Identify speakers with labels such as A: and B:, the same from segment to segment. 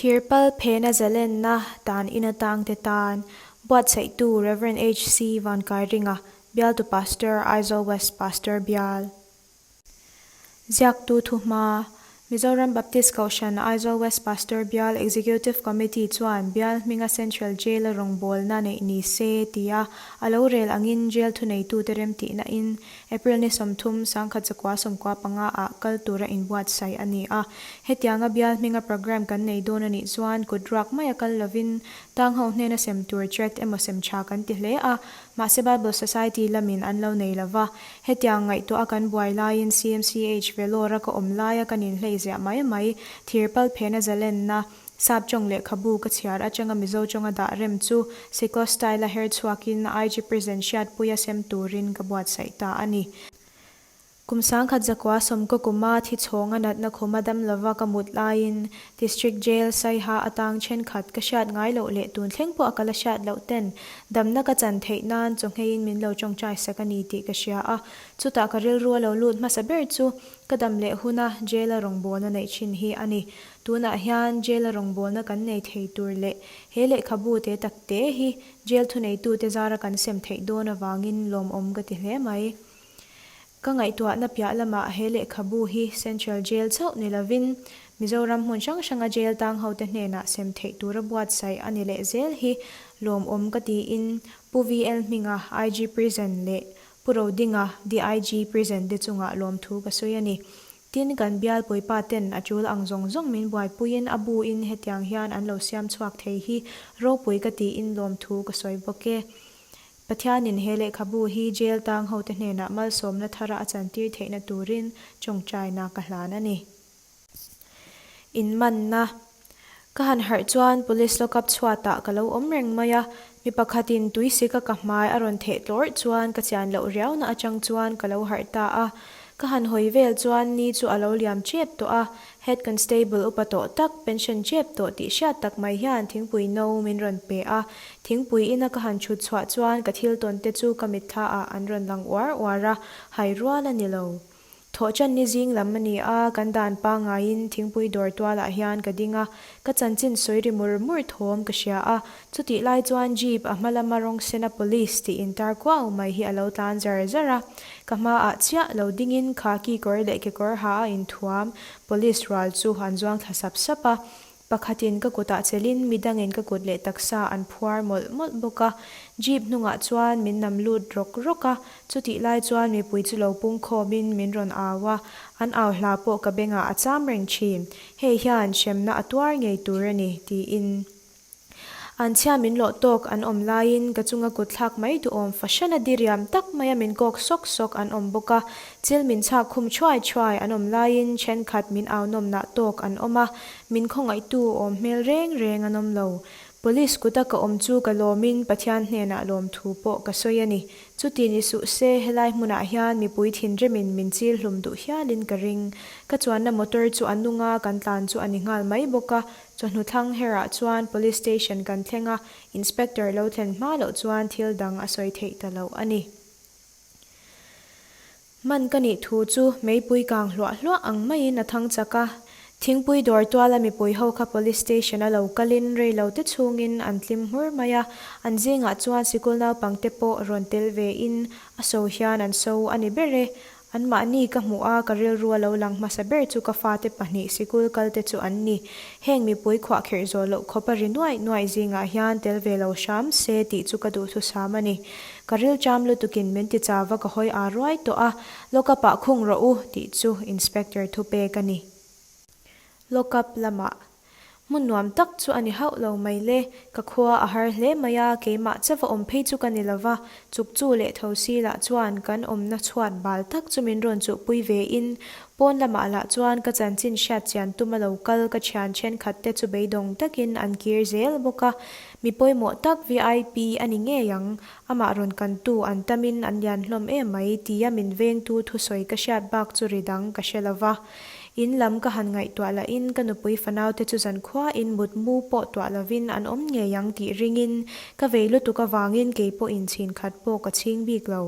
A: Thirpal phena zalenna dan ina tangte tan buatsaihtu Rev. HC Vankairinga, Bialtu Pastor, Aizawl West Pastor Bial. Ziaktu thuhma, Mizoram Baptist Kohhran Aizawl West Pastor Bial Executive Committee chuan bial hminga Central Jail-a rawngbawlna neih ni se tia a lo rel angin jail thuneitute remtihna in April ni 30, 1995 ah kal tura inbuatsaih a ni a. Hetianga bial hminga programme kan nei dawn a nih chuan kut ruak maia kal lovin tang ho hnena sem tur tract emaw sem tha kan ti hle a, mahse Bible Society lamin an lo nei lova. Hetiang ngaihtuah a kan buai laiin CMCH Vellore a ka awm laia kan inhlei ziah mai mai, thir pal phena zalenna, Sap tawng lehkhabu ka chhiar atanga Mizo tawnga dah rem chu Siklo style-a her chhuakin IG Prison hriatpuia sem turin ka buatsaih ta a ni. Kum 1900 sawmkaw kuma thi chhawnga natna khuma dam lova ka mut laiin District Jail Saiha atang thenkhat ka hriat ngai loh leh tun thleng pawh a ka la hriat loh ten damna ka chan theih nan chawnghein min lo tawngtai sak a ni tih ka hria a. Chutah ka rilru a lo lut hmasa ber chu Ka dam leh huna jail-a rawngbawlna neih thin hi a ni. Tunah hian jail-a rawngbawlna kan nei thei tur leh he lehkhabu te tak te hi jail thuneitute zara kan sem theih dawn avangin lawmawm ka ti hle mai. Ka ngaihtuahna piah lamah he lehkhabu hi Central Jail chauh ni lovin Mizoram hmun hrang hranga jail tang hote hnenah sem theih tura buatsaih a ni leh zel hi lawmawm ka tiin Pu VL Hminga IG Prison leh Pu Rodinga, DIG Prison te chungah lawmthu ka sawi a ni. Tin, kan bial puipa ten a tul ang zawng zawng min buaipuiin a bu in hetiang hian an lo siam chhuak thei hi ropui ka tiin lawmthu ka sawi bawk e. Pathianin he lehkhabu hi jail tang hote hnenah malsawmna thara a chantir theihna turin tawngtaina ka hlan a ni. Inmanna Ka han harh chuan police lockup chhuatah ka lo awm reng mai a, mi pakhatin tui sika ka hmai a rawn theh tlawrh chuan ka chian loh riauna atang chuan ka lo harh ta a. Ka han hawi vel chuan ni chu a lo liam tep tawh a, head constable upa tawh tak, pension tep tawh tih hriat tak mai hian thingpui no min rawn pe a. Thingpui ina ka han chhut chhuah chuan ka thil tawn te chu ka mitthla ah an rawn lang uar uar a, hai rual a ni lo. Thawhṭan ni zing lam a ni a, kan dan pangaiin thingpui dawr tualah hian ka ding a, ka chanchin sawi ri mur mur thawm ka hria a, chutih lai chuan jeep a hma lama rawng sena police tih intar kuau mai hi a lo tlan zar zar a, ka hmaah chiah lo dingin khaki kawr leh kekawr ha a inthuam police rual chu an zuang thla sap sap a, Pakhatin ka kutah chelin midangin ka kut leh taksa an phuar mawlh mawlh bawk a. Jeep hnungah chuan min nam lut rawk rawk a, chutih lai chuan mipui chu lo pung khawmin min rawn au a, an au hla pawh ka bengah a cham reng thin. Hei hian hremna a tuar ngei tur a ni, tiin. An chhia min lawh tawk an awm laiin ka chunga kut thlak mai duhawm fahran a diriam tak maia min kawk sawk sawk an awm bawk a, chil min chhak khum thuai thuai an awm laiin thenkhat min au nawmnah tawk an awm a, min khawngaihtu awm hmel reng reng an awm lo. Police kuta ka awm chu ka lawmin Pathian hnenah lawmthu pawh ka sawi a ni. Chuti ni suh se, helai hmunah hian mipui thinrimin min chil hlum duh hialin ka ring. Ka chuanna motor chu a nunga kan tlan chu a ni nghal mai bawk a, Chawhnu thlang herah chuan Police Station kan thleng a, Inspector lo thlen hma loh chuan thil dang a sawi theih ta loh a ni. Hman ka nih thu chu meipui kang hluah hluah ang maiin a thang chak a, thingpui dawr tuala mipui ho kha Police Station a lo kalin rei lo te chhungin an tlim hmur mai a, an zingah chuan sikul naupangte pawh rawn tel vein a so hian an so a ni ber e. Anmahni ka hmuh a, ka rilru a lo lang hmasa ber chu ka fate pahnih sikul kalte chu an ni. Heng mipui khuahkhirh zawh loh khawp a ri nuaih nuaih zingah hian tel ve lo hram se tih chu ka duhthusam a ni. Ka rilṭam lutukin min ti chau va ka hawi aa ruai tawh a, Lock-up ah khung rawh u tih chu Inspector thupek a ni. Lock-up lamah Hmun nuam tak chu a ni hauh lo mai le, ka khua a har hle mai a, keimah chauh a awm phei chu ka ni lo va, chuk chu leh tho si lah chuan kan awmna chhuat bal tak chu min rawn chuhpui ve in, pawn lamah lah chuan ka chanchin hriat chian tum a lo kal ka thian thenkhat te chu beidawng takin an kir zel bawk a, mi pawimawh tak vip a ni ngei ang, amah rawn kantu an tamin an lian hlawm em mai tia min vengtu thusawi ka hriat bak chu ri dang ka hre lo va. In lam ka han ngaihtuah lahin ka nupui fanaute chu zankhuain mutmu pawh tuah lovin an awm ngei ang tih ringin ka vei lutuk avangin kei pawhin chhin khat pawh ka chhing bik lo.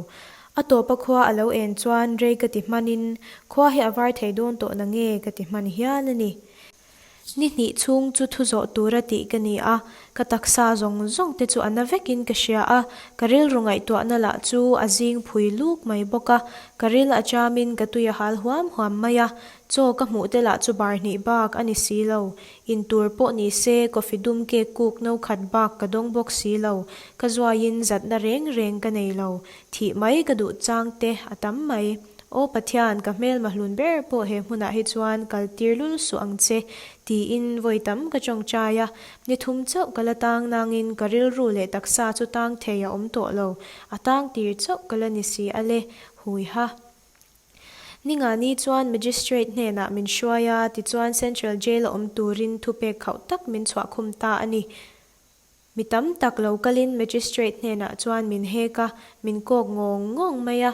A: A tawpa khua a lo en chuan rei ka ti hmanin khua hi a var thei dawn tawh na nge ka ti hman hial a ni. Ni hnih chhung chu thu zawh tura tih ka ni a, ka taksa zawng zawng te chu a na vekin ka hria a, ka rilru ngaihtuahna lah chu a zing phui luk mai bawk a, ka ril a chamin ka tui a hal huam huam mai a, chaw ka hmuh te lah chu bar hnih bak a ni si lo, in tur pawh ni se coffee dum cake kuk no khat bak ka dawng bawk si lo, ka zuaiin zatna reng reng ka nei lo, thih mai ka duh chang te a tam mai. Aw Pathian, ka hmelma hlun ber pawh he hmunah hi chuan kal tir lul suh ang che, tiin vawi tam ka tawngtai a. Ni thum chauh ka la tang nangin ka rilru leh taksa chu tang thei a awm tawh lo, a tang tir chauh ka la ni si a le, hui ha. Ningani chuan Magistrate hnenah min hruai a, tichuan Central Jail a awm turin thupek khauh tak min chhuahkhum ta a ni. Mi tam tak lo kalin Magistrate hnenah chuan min hek a, min kawk ngawng ngawng mai a.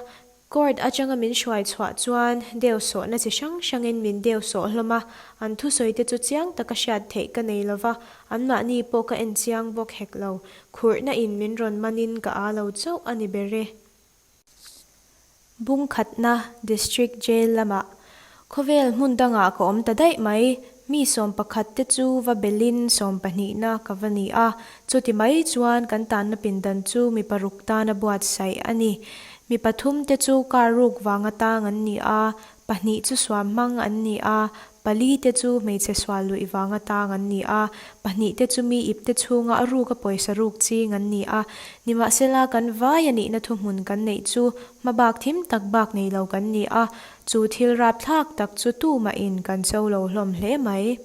A: Court atanga min hruai chhuah chuan deu sawhna chi hrang hrangin min deu sawh hlawm a, an thusawi te chu chiang taka hriat theih ka nei lova, anmahni pawh ka en chiang bawk hek lo. Khurhna in min rawn manin ka aa lo chauh a ni ber e. Bungkhatna District Jail lamah khawvel hmun dangah ka awm ta daih mai. Mi 11 te chu va belin sawmpahnihna ka va ni a, chuti mai chuan kan tanna pindan chu mi paruk tana buatsaih a ni. Mi pathum te chu car ruk vanga tang an ni a, pahnih chu suam hmang an ni a, Pali te chu hmeichhe sual luih vanga tang an ni a, pahnih te chu mi ip te chhunga a ruka pawisa ruk ching an ni a. Nimahsela kan vai a nihna thuhmun kan neih chu hmabak thim tak bak nei lo kan ni a, chu thil rapthlak tak chu tumahin kan cho lo hlawm hle mai.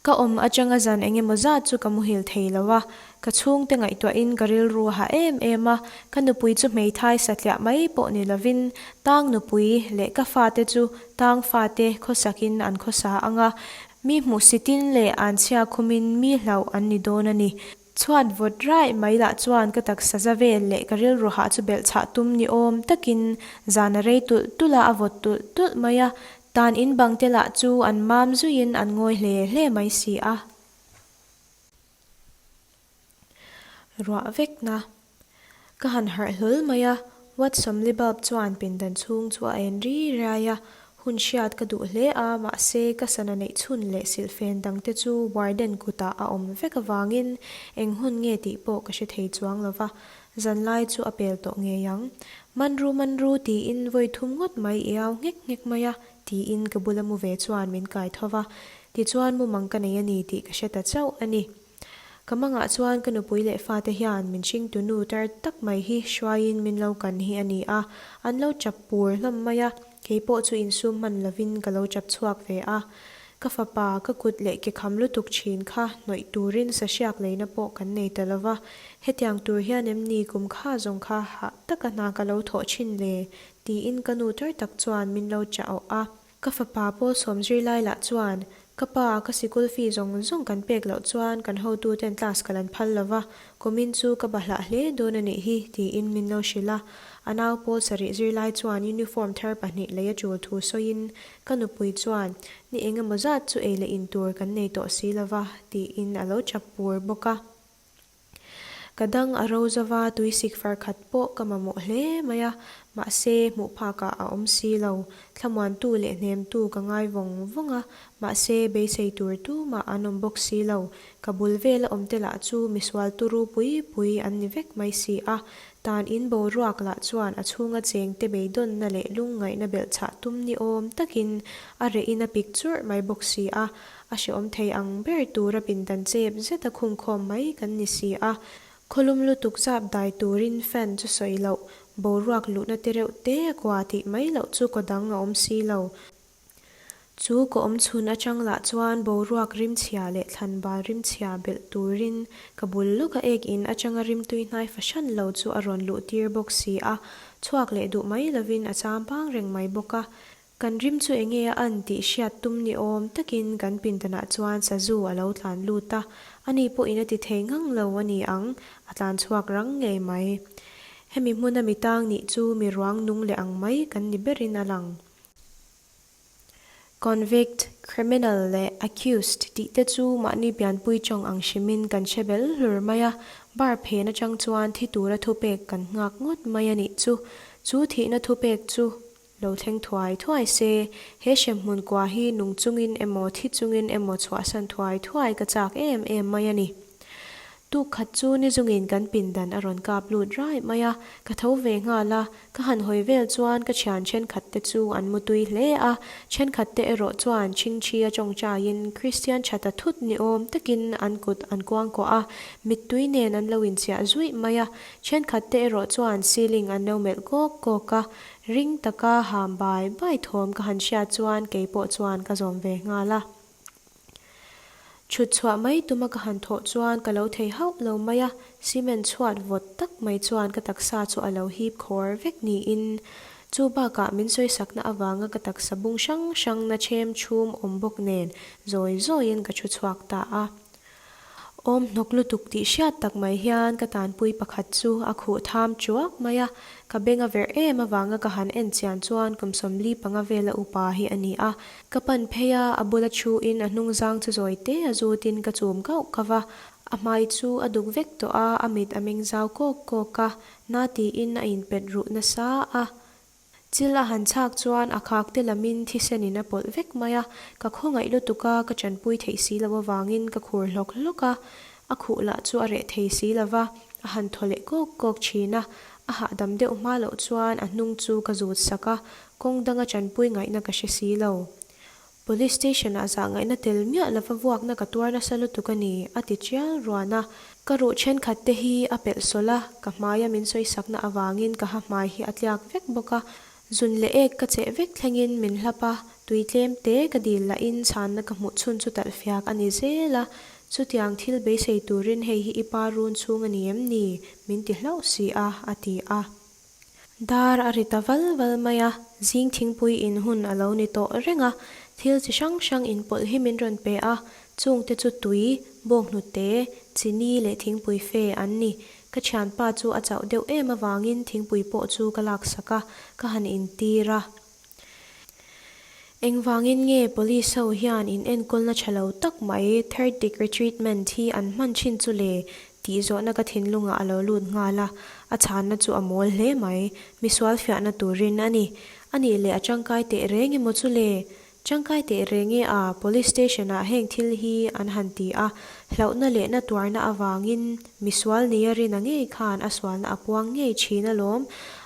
A: Ka awm atanga zan engemaw zat chu ka muhil thei lo a, ka chhungte ngaihtuahin ka rilru a hah em em a, ka nupui chu hmeithai satliah mai pawh ni lovin tang nupui leh ka fate chu tang fate khawsakin an khawsa ang a, mi hmuhsitin leh anchhia khumin mi hlauh an ni dawn a ni. Chhuat vawt raih mai lah chuan ka taksa za vel leh ka rilru hah chu belh chhah tum ni awm takin zan a rei tulh tulh a, a vawt tulh tulh mai a, tan in bang te lah chu an mam zuiin an ngawi hle hle mai si a. Ruah vekna ka han harh hlawl mai a, Watt 40 bulb chuan pindan chhung chu a en ri riai a, Hun hriat ka duh hle a, mahse ka sana neih chhun leh silhfen dangte chu warden kutah a awm vek avangin eng hun nge tih pawh ka hre thei chuang lo va, zanlai chu a pel tawh ngei ang. Manru manru tiin vawi thum ngawt mai i au nghek nghek mai a, tiin ka bula mu ve chuan min kai tho va, tichuan mumang ka nei a ni tih ka hre ta chauh a ni. Ka mangah chuan ka nupui leh fate hian min hringtu nu tar tak mai hi hruaiin min lo kan hi a ni a, an lo chap pur hlawm mai a, kei pawh chu insum hman lovin ka lo chap chhuak ve a. Ka fapa, ka kut leh ke kham lutuk thin kha hnawih turin sahriak leina pawh kan nei ta lo va, hetiang tur hian em ni kum kha zawng kha hah taka hna ka lo thawh thin le? tiin ka nu tar tak chuan min lo chah awh a. Ka fapa pawl sawm zirlai lah chuan, Ka pa, ka sikul fee zawng zawng kan pek loh chuan kan hotuten class ka lan phal lo va, kumin chu ka bahlah hle dawn a nih hi, tiin min lo hrilh a. A nau pawl sarih zirlai chuan uniform thar pahnih lei a tul thu sawiin, ka nupui chuan, Ni eng emaw zat chu ei leh in tur kan nei tawh si lo va, tiin a lo chap pur bawk a. Ka dang a ro zova tuisik far khat pawh ka mamawh hle mai a, mahse hmuh phakah a awm si lo. Thlamuantu leh hnemtu ka ngai vawng vawng a, mahse beisei tur tumah an awm bawk si lo. Ka bul vela awmte lah chu misual turu pui pui an ni vek mai si a, tan in boruak lah chuan a chhunga chengte beidawnna leh lungngaihna belhchhah tum ni awm takin a rehin a pik churh mai bawk si a. A hrehawm thei ang ber tura pindan chep zeta khungkhawm mai kan ni si a, khawlum lutuk zap dai turin fan chu sawi loh, boruak luhna te reuh te a kua tih mai loh chu kaw dang a awm si lo. Chu kaw awm chhun atang lah chuan boruak rimchhia leh thlanbal rimchhia belh turin ka bul lawka ek in atanga rimtui hnai fahran lo chu a rawn luh tir bawk si a, chhuak leh duh mai lovin a cham pang reng mai bawk a. Kan rim chu enge a an tih hriat tum ni awm takin kan pindanah chuan sazu a lo tlan lut a, ani pawhin a ti thei ngang lo a ni ang, a tlan chhuak rang ngei mai. Hemi hmuna mi tang nih chu mi ruang nung leh ang mai kan ni berin a lang. Convict, criminal leh accused tih te chu mahni pianpui tawng ang hrimin kan hre bel hlur mai a, bar phen atang chuan thi tura thupek kan nghak ngawt mai a nih chu. Chu thihna thupek chu. Lo thleng thuai thuai se, he hremhmun kua hi nung chungin emaw thi chungin emaw chhuahsan thuai thuai ka chak em em mai a ni. Tuk khat chu ni zungin kan pindan a rawn kap lut raih mai a, ka tho ve nghal a, ka han hawi vel chuan ka thian thenkhat te chu an mutui hle a, thenkhat te erawh chuan chhingchhi a tawngtaiin Kristian tha ta thut ni awm takin an kut an kuangkuah a, mittui nen an lo inchiah zuih mai a, thenkhat te erawh chuan ceiling an lo melh kawk kawk a, Ring taka ham bai bai thawm ka han hriat chuan kei pawh chuan ka zawm ve nghal a. Chhut chhuah mai tuma ka han thawh chuan ka lo thei hauh lo mai a, cement chhuat vawt tak mai chuan ka taksa chu a lo hip khawr vek niin chu bakah min sawisakna avanga ka taksa bung hrang hrang na chem chhum awm bawk nen zawi zawiin ka thu chhuak ta a. Awm hnawk lutuk tih hriat tak mai hian ka tanpui pakhat chu a khuh tham chuak mai a, ka beng a verh em avanga ka han en chian chuan kum 45 vela upa hi a ni a. Ka pan phei a, a bula thuin a hnungzang chu zawi te a zutin ka chum kauh kauh a, a hmai chu a duk vek tawh a, a mit a meng zau kawk kawk a, na tiin a inpet ruh nasa a. Chil a han chhak chuan a khak te lamin thisen in a pawlh vek mai a, ka khawngaih lutuk a, ka tanpui theih si lo avangin ka khur hlawk hlawk a, a khuh lah chu a reh thei si lo va, a han thaw leh kawk kawk thin a, a hahdam deuh hma loh chuan a hnung chu ka zut sak a, kawng danga tanpui ngaihna ka hre si lo. Police station ah zah ngaihna tel miah lova vuakna ka tuar nasa lutuk a ni, a ti chial ruan a. Ka ruh thenkhat te hi a pelh sawlh a, ka hmaia min sawisakna avangin ka ha hmai hi a tliak vek bawk a. Zun leh ek ka cheh vek thlengin min hlap a, tui tlem te ka dil lahin chhanna ka hmuh chhun chu talh fiak a ni zel a. Chutiang thil beisei turin hei hi i pa run chhung a ni em ni? min ti hlauh si a, a ti a. Dar a ri ta val val mai a, zing thingpui in hun a lo ni tawh reng a, thil chi hrang hrang inpawlh hi min rawn pe a, chungte chu tui, bawnghnute, chini leh thingpui fe an ni. Ka thianpa chu a chauh deuh em avangin thingpui pawh chu ka laksak a, ka han intir a. Engvangin nge police ho hian in enkawlna tha lo tak mai third degree treatment hi an hman thin chu le? tih zawhna ka thinlungah a lo lut nghal a, a chhanna chu a mawl hle mai. Misual fiahna turin a ni. A nih leh a tangkai teh reng emaw chu le? Tangkai teh reng e a, police station ah heng thil hi an han ti a, hlauhna leh na tuarna avangin Misual nia rina ngei khan a sualna a puang ngei thin alawm.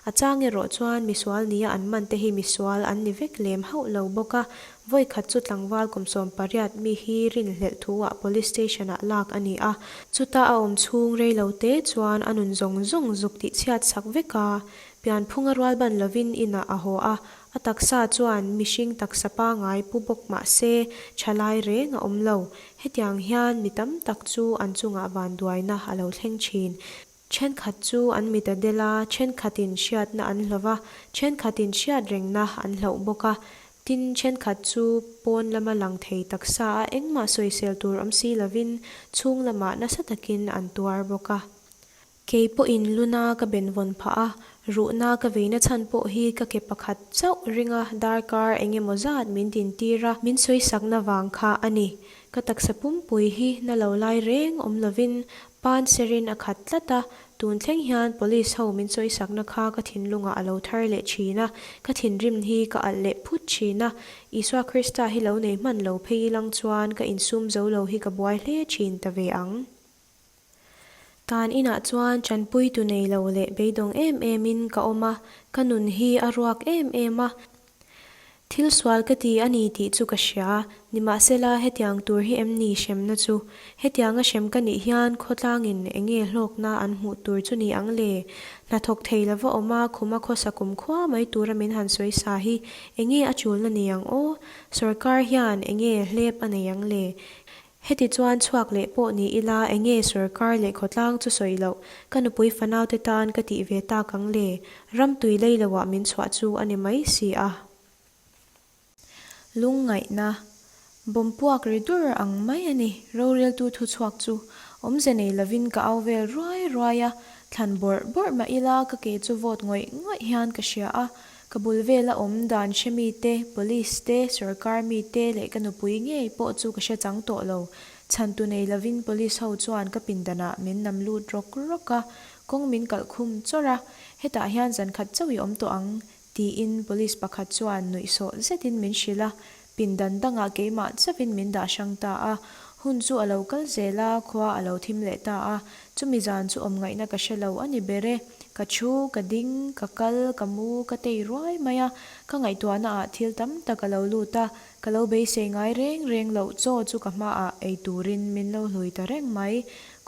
A: A chang erawh chuan misual nia an man te hi misual an ni vek lem hauh lo bawk a. Vawi khat chu tlangval kum 18 mi hi rinhlelh thu ah police station ah lak a ni a. Chuta a awm chhung rei lo te chuan a nun zawng zawng zuk tih chhiat sak vek a. Pianphunga rualban lovin inah a haw a, A taksa chuan mihring taksa pangai pu bawk mah se, thalai reng a awm lo. Hetiang hian mi tam tak chu an chungah vanduaina a lo thleng thin. Thenkhat chu an mit a del a, thenkhatin hriatna an hlo va, thenkhatin hriat rengna an hloh bawk a. Tin, thenkhat chu pawn lama lang thei taksa a engmah sawisel tur awm si lovin chhung lamah nasa takin an tuar bawk a. Kei pawhin luna ka benvawn phah a, ruhna ka veina chhan pawh hi ka ke pakhat chauh ringa darkar eng emaw zat min dintir a, min sawisakna vang kha a ni. Ka taksa pumpui hi na lo lai reng awm lovin pan serin a khat tlat a, tun thleng hian police ho min sawisakna kha ka thinlungah a lo thar leh thin a, ka thinrim hi ka alh leh phut thin a, Isua Krista hi lo nei hman lo phei ilang chuan ka insum zo lo hi ka buai hle thin ta ve ang. Tan inah chuan tanpuitu nei lo leh beidawng em emin ka awm a, ka nun hi a ruak em em a. Thil sual ka ti a ni tih chu ka hria, nimahsela hetiang tur hi em ni hremna chu? Hetianga hrem ka nih hian khawtlangin enge hlawkna an hmuh tur chu ni ang le? Hnathawk thei lova awm a, khuma khawsa kumkhua mai tura min han sawi sa hi enge a chulna ni ang aw? Sawrkar hian enge hlep a nei ang le? Heti chuan chhuak leh pawh ni ila enge sawrkar leh khawtlang chu sawi loh, ka nupui fanaute tan ka tih ve tak ang le, ram tui lei loah min chhuah chu a ni mai si a. Lungngaihna, Bawm puak ri dur ang mai a ni, roreltu thu chhuak chu awmze nei lovin ka au vel ruai ruai a, thlan bawrh bawrh mah ila ka ke chu vawt ngawih ngawih hian ka hria a, Ka bul vela awm dan hre mite, police te, sorkar mite leh ka nupui ngei pawh chu ka hre chang tawh lo. Chhantu nei lovin police ho chuan ka pindanah min nam lut rawk rawk a, kawng min kalh khum chawrh a, hetah hian zan khat chauh i awm tawh ang. Tiin police pakhat chuan nuihsawh zetin min hrilh a, pindan dangah keimah chauhin min dah hrang ta a. Hun chu a lo kal zel a, khua a lo thim leh ta a. Chumi zan chu awm ngaihna ka hre lo a ni ber e. Ka thu, ka ding, ka kal, ka mu, ka tei ruai mai a. Ka ngaihtuahna ah thil tam tak a lo lut a, ka lo beisei ngai reng reng loh chaw chu ka hmaah ei turin min lo hlui ta reng mai.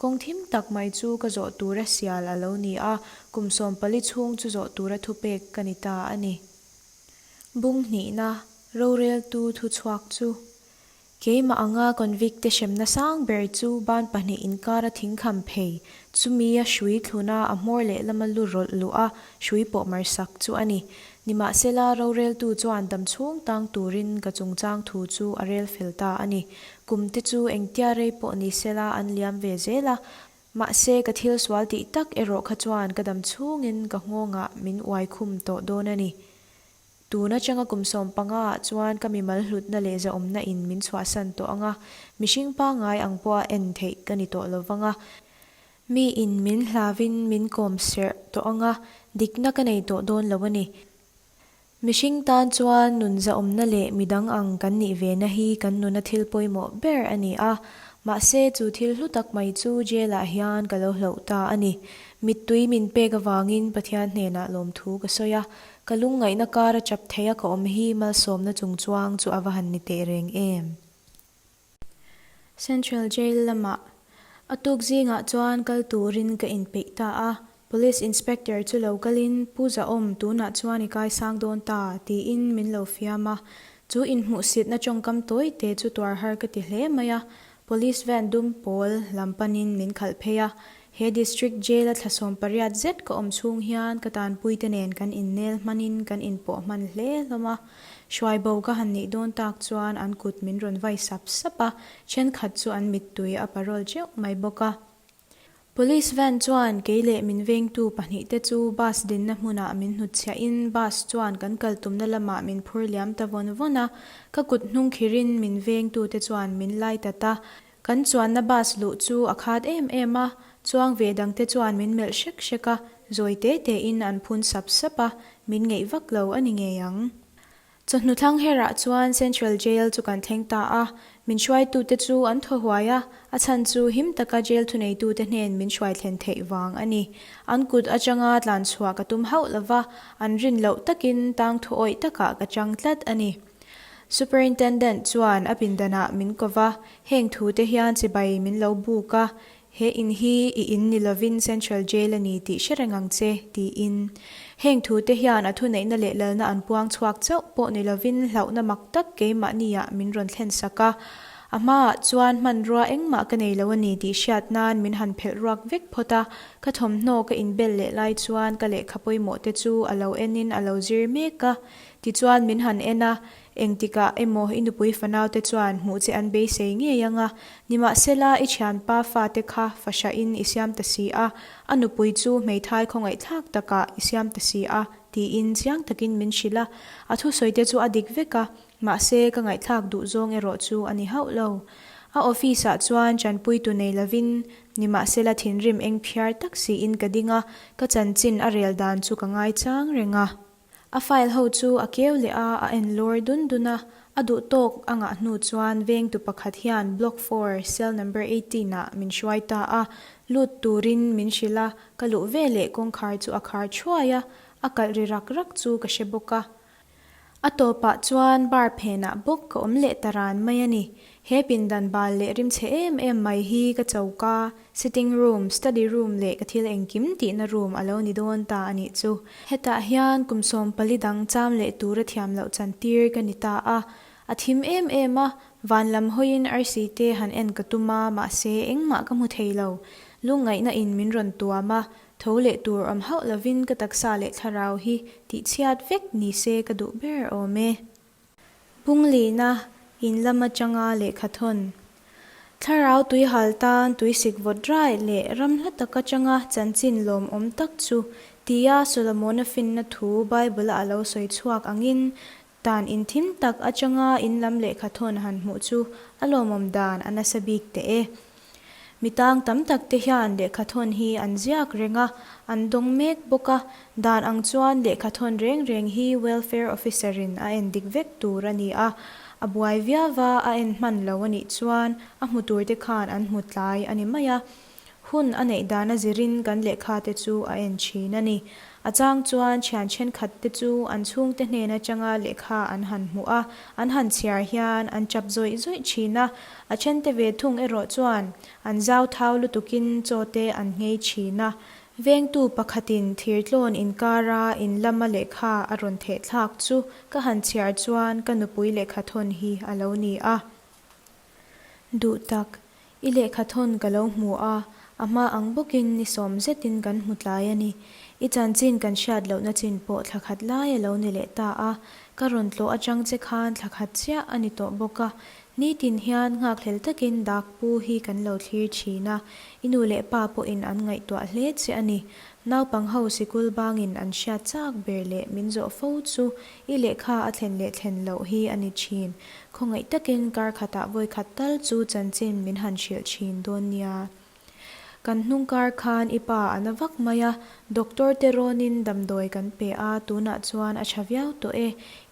A: Kawng thim tak mai chu ka zawh tura sial a lo ni a, kum 14 chhung chu zawh tura thupek ka ni ta a ni. Bung hnihna, roreltu thuchhuak chu. Keimah anga convict te hremna sang ber chu ban pahnih inkara thingkham phei, chumi a hrui thluna a hmawr lehlama lu rawlh luh a hrui pawh mar sak chu a ni. Nimahsela, roreltu chuan damchhung tang turin ka chungchang thu chu a rel fel ta a ni. Kum te chu engtia rei pawh ni sela an liam ve zel a, mahse ka thil sual tih tak erawh kha chuan ka dam chhungin ka nghawngah min uai khum tawh dawn a ni. Tun atanga kum 15 ah chuan ka mimal hlutna leh zahawmna in min chhuahsan tawh ang a, mihring pangngai ang pawha en theih ka ni tawh lo vang a, mi in min hlavin min kawm serh tawh ang a, dikna ka nei tawh dawn lo a ni. Mihring tan chuan nun zahawmna leh midang ang kan nih ve na hi kan nuna thil pawimawh ber a ni a, mahse chu thil hlu tak mai chu jail ah hian ka lo hloh ta a ni. Mittui min pek avangin Pathian hnenah lawmthu ka sawi a, ka lungngaihna kara chap theia ka awm hi malsawmna chungchuang chu a va han ni teh reng em. Central Jail lamah a tuk zingah chuan kal turin ka inpeih ta a, Police Inspector chu lo kalin, Pu Zahawm, tunah chuan i kaisang dawn ta, tiin min lo fiam a. Chu inhmuhsitna tawngkam tawi te chu tuar har ka ti hle mai a. Police van dum pawl lam panin min khalh phei a. He District Jail-a thla 18 zet ka awm chhung hian ka tanpuite nen kan innel hmanin kan inpawh hman hle hlawm a. Hruai bo ka han nih dawn tak chuan an kut min rawn vai sap sap a, thenkhat chu an mittui a parawl teuh mai bawk a. Police van chuan kei leh min vengtu pahnihte chu bus dinna hmunah min hnutchhiahin bus chuan kan kal tumna lamah min phur liam ta vawn vawn a, ka kut hnung khirin min vengtute chuan min lai tat a. Kan chuanna bus luh chu a khat em em a, chuang ve dangte chuan min melh hrek hrek a, zawi te tein an phun sap sap a, min ngeih vak lo a ni ngei ang. Chawhnu thlang herah chuan Central Jail chu kan thleng ta a, min hruaitute chu an thaw huai a, a chhan chu him taka jail thuneitute hnen min hruai thlen theih vang a ni. An kut atanga tlan chhuah ka tum hauh lova, an rin loh takin tang thu awih takah ka chang tlat a ni. Superintendent chuan a pindanah min ko va, heng thute hian chibai min lo buk a, He in hi i in ni lovin Central Jail a ni tih hre reng ang che, tiin. Heng thute hian a thuneihna leh lalna an puang chhuak chauh pawh ni lovin hlauhna mak tak keimahniah min rawn thlen sak a. A hmaah chuan hmanrua engmah ka nei lo a ni tih hriat nan min han phelh ruak vek phawt a, ka thawmhnaw ka inbel leh lai chuan ka lehkha pawimawh te chu a lo enin a lo zir mek a. Tichuan min han en a, Engtikah emaw i nupui fanaute chuan hmuh che an beisei ngei ang a, nimahsela i thianpa fate kha fahrahin i siam ta si a, a nupui chu hmeithai khawngaihthlak takah i siam ta si a, tiin chiang takin min hrilh a. A thusawite chu a dik vek a, mahse ka ngaihthlak duh zawng erawh chu a ni hauh lo. A office-ah chuan tanpuitu nei lovin, nimahsela thinrim eng phiar tak siin ka ding a, ka chanchin a rel dan chu ka ngaichang reng a. A file ho chu a keu leh a, a en lawr dun dun a. A duh tawk a ngah hnu chuan vengtu pakhat hian Block four, cell number 18 ah min hruai ta a. Lut turin min hrilh a, ka luh veleh kawngkhar chu a khar thuai a, a kalh ri rak rak chu ka hre bawk a. A tawpah chuan bar phenah bawk ka awm leh ta ran mai a ni. He pindan bal leh rimchhe em em mai hi ka choka, Sitting room, study room leh ka thil engkim tihna room a lo ni dawn ta a nih chu. Hetah hian kum 14 dang cham leh tura thiam loh chan tir ka ni ta a. A thim em em a, van lam hawiin arsi te han en ka tum a, mahse engmah ka hmu thei lo. Lungngaihna in min rawn tuam a, tho leh tur awm hauh lovin ka taksa leh thlarau hi tihchhiat vek ni se ka duh ber awm e. Bunglina in lam atanga lehkha thawn. Thlarau tuihal tan tuisik vawt rai leh ram hla tak atanga chanchin lawmawm tak chu tia Solomona finna thu Bible-a a lo sawi chhuak angin tan in thim tak atanga in lam lehkha thawn han hmuh chu a lawmawm dan a nasa bik teh e. Mi tang tam tak te hian lehkhathawn hi an ziak reng a, an dawng mek bawk a. Dan ang chuan lehkhathawn reng reng hi Welfare Officer in a en dik vek tur a ni a. A buai viau va, a en hman lo a nih chuan a hmu tur te khan an hmu tlai a ni mai a. Hun a neih dan a zirin kan lehkha te chu a en thin a ni. A chang chuan thian thenkhat te chu an chhungte hnen atanga lehkha an han hmuh a, an han chhiar hian an chap zawih zawih thin a. A thente ve thung erawh chuan an zau thau lutukin chaw te an nghei thin a. Vengtu pakhatin thirtlawn inkara in lama lehkha a rawn theh thlak chu ka han chhiar chuan ka nupui lehkha thawn hi a lo ni a. Duh tak, I lehkha thawn ka lo hmu a, a hma ang bawkin ni sawm zetin kan hmu tlai a ni. I chanchin kan hriat lohna chin pawh thla khat lai a lo ni leh ta a, ka rawn tlawh atang che khan thla khat chiah a ni tawh bawk a. Nitin hian nghakhlel takin dak pu hi kan lo thlir thin a, i nu leh pa pawhin an ngaihtuah hle che a ni. Naupang ho sikul bangin an hriat chak ber leh min zawh fo chu i lehkha a thlen leh thlen loh hi a ni thin. Khawngaih takin kar khatah vawikhat tal chu chanchin min han hrilh thin dawn nia. Kan hnung kar khan i pa a na vak mai a, doctor te rawnin damdawi kan pe a, tunah chuan a tha viau tawh e.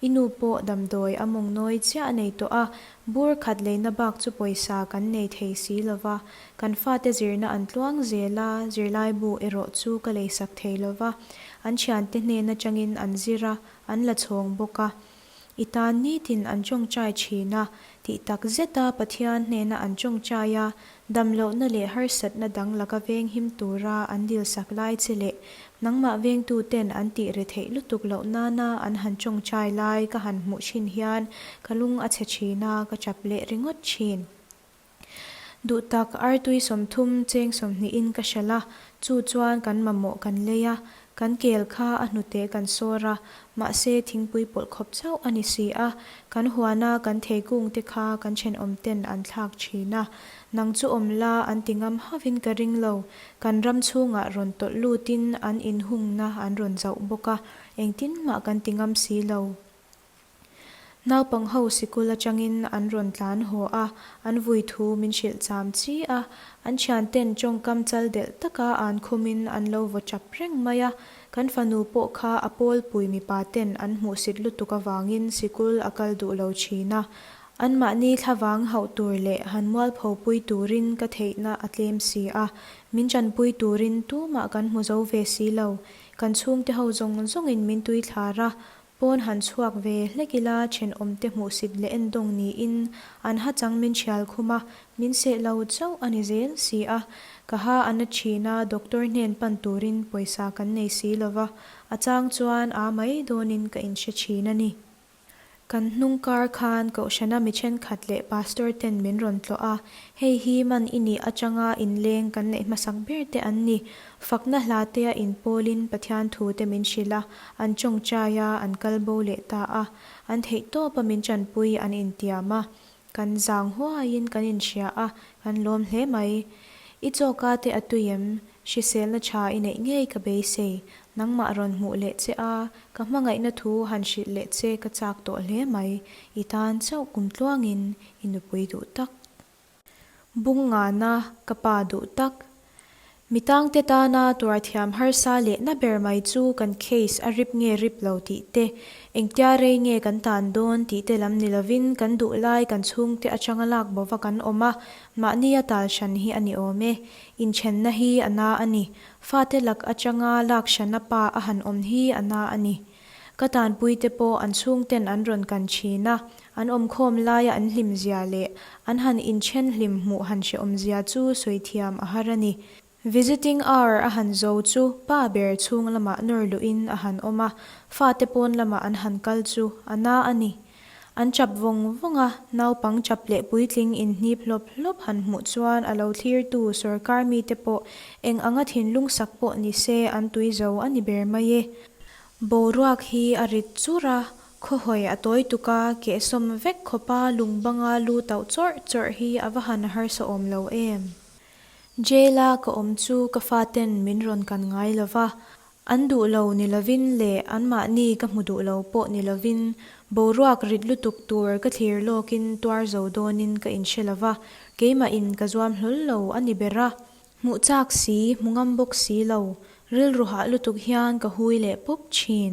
A: I nu pawh damdawi a mawng nawi chiah a nei tawh a, bur khat leina bak chu pawisa kan nei thei si lo va. Kan fate zirna an tluang zel a, zirlaibu erawh chu ka leisak thei lo va, an thiante hnen atangin an zir a, an la chhawng bawk a. I tan nitin an tawngtai thin a, tih tak zeta Pathian hnena an tawngtai a, damlohna leh harsatna dang laka venghim tura an dilsak lai che leh nangmah vengtuten an tih re theih lutuk loh nana an han tawngtai lai ka han hmuh thin hian ka lung a chhe thin a, ka chap leh ringawt thin. Duh tak artui 30 cheng 20 in ka hralh a, chu chuan kan mamawh kan lei a, kan kel kha a hnute kan sawr a, mahse thingpui pawlh khawp chauh a ni si a, kan huana kan theikung te kha kan thenawm ten an thlak thin a, nang chu awm la an ti ngam hauhin ka ring lo, kan ram chhungah rawn tawlh lutin an inhungna an rawn zauh bawk a, engtin mah kan ti ngam si lo. Naupang ho sikul atangin an rawn tlan haw a, an vui thu min hrilh cham chi a, an thianten tawngkam chal delh taka an khumin an lo vaw chap reng mai a, kan fanu pawh kha a pawlpui mipa ten an hmuhsit lutuk avangin sikul a kal duh lo thin a, anmahni thlavang hauh tur leh han mualpho pui turin ka theihna a tlem si a, min tanpui turin tumah kan hmu zo ve si lo, kan chhungte ho zawng zawngin min tuithlar a, Pawn han chhuak ve hlek ila thenawmte hmuhsit leh endawng niin an ha chang min thial khum a, min seh lo chauh a ni zel si a. Ka ha a na thin a, doctor hnen pan turin pawisa kan nei si lova, a chang chuan a mai dawnin ka inhre thin a ni. Kan hnung kar khan Kohhrana mi thenkhat leh Pastor ten min rawn tlawh a, hei hi man i nih atanga inleng kan neih hmasak ber te an ni. Fakna hla tea inpawlin Pathian thu te min hrilh a, an tawngtai a, an kal bo leh ta a. An theih tawpa min tanpui an intiam a. Kan zang huaiin kan inhria a, kan lawm hle mai. I chawka te a tui em? Hriselna tha i neih ngei ka beisei. Nangmah rawn hmuh leh che a, ka hmangaihna thu han hrilh leh che ka chak tawh hle mai. I tan chauh kum tluangin i nupui duh tak. Bung ngana ka pa duh tak. Mi tangte tana tuarthiam harsa leh na ber mai chu kan case a rip nge rip lo tih te, engtia rei nge kan tan dawn tih te lam ni lovin kan duh lai kan chhungte atanga lak bova kan awm a, mahni a tal hran hi a ni awm e. Inthenna hi a na a ni. Fate lak atanga lak hrana pa a han awm hi a na a ni. Ka tanpuite pawh an chhungten an rawn kan thin a, an awmkhawm laia an hlimzia leh an han inthen hlim hmuh han hrehawmzia chu sawi thiam a har a ni. Visiting hour a han zo chu pa ber chhung lamah nawr luhin a han awm a, fate pawn lamah an han kal chu a na a ni. An chap vawng vawng a, naupang chap leh puitling inhnip hlawp hlawp han hmuh chuan a lo thlirtu sorkar mite pawh eng anga thinlung sak pawh ni se an tui zo a ni ber mai e. Boruak hi a rit chur a, khawhawi a tawi tuk a, kehsawm vek khawpa lung banga lu tauh chawrh chawrh hi a va han harsa awm lo em. Jail-a ka awm chu ka faten min rawn kan ngai lo va. An duh lo ni lovin leh anmahni ka hmu duh lo pawh ni lovin boruak rit lutuk tur ka thlir lawkin tuar zo dawnin ka inhre lo va, keimahin ka zuam hlawl lo a ni ber a. Hmuh chak si, hmu ngam bawk si lo, rilru hah lutuk hian ka hui leh pawp thin.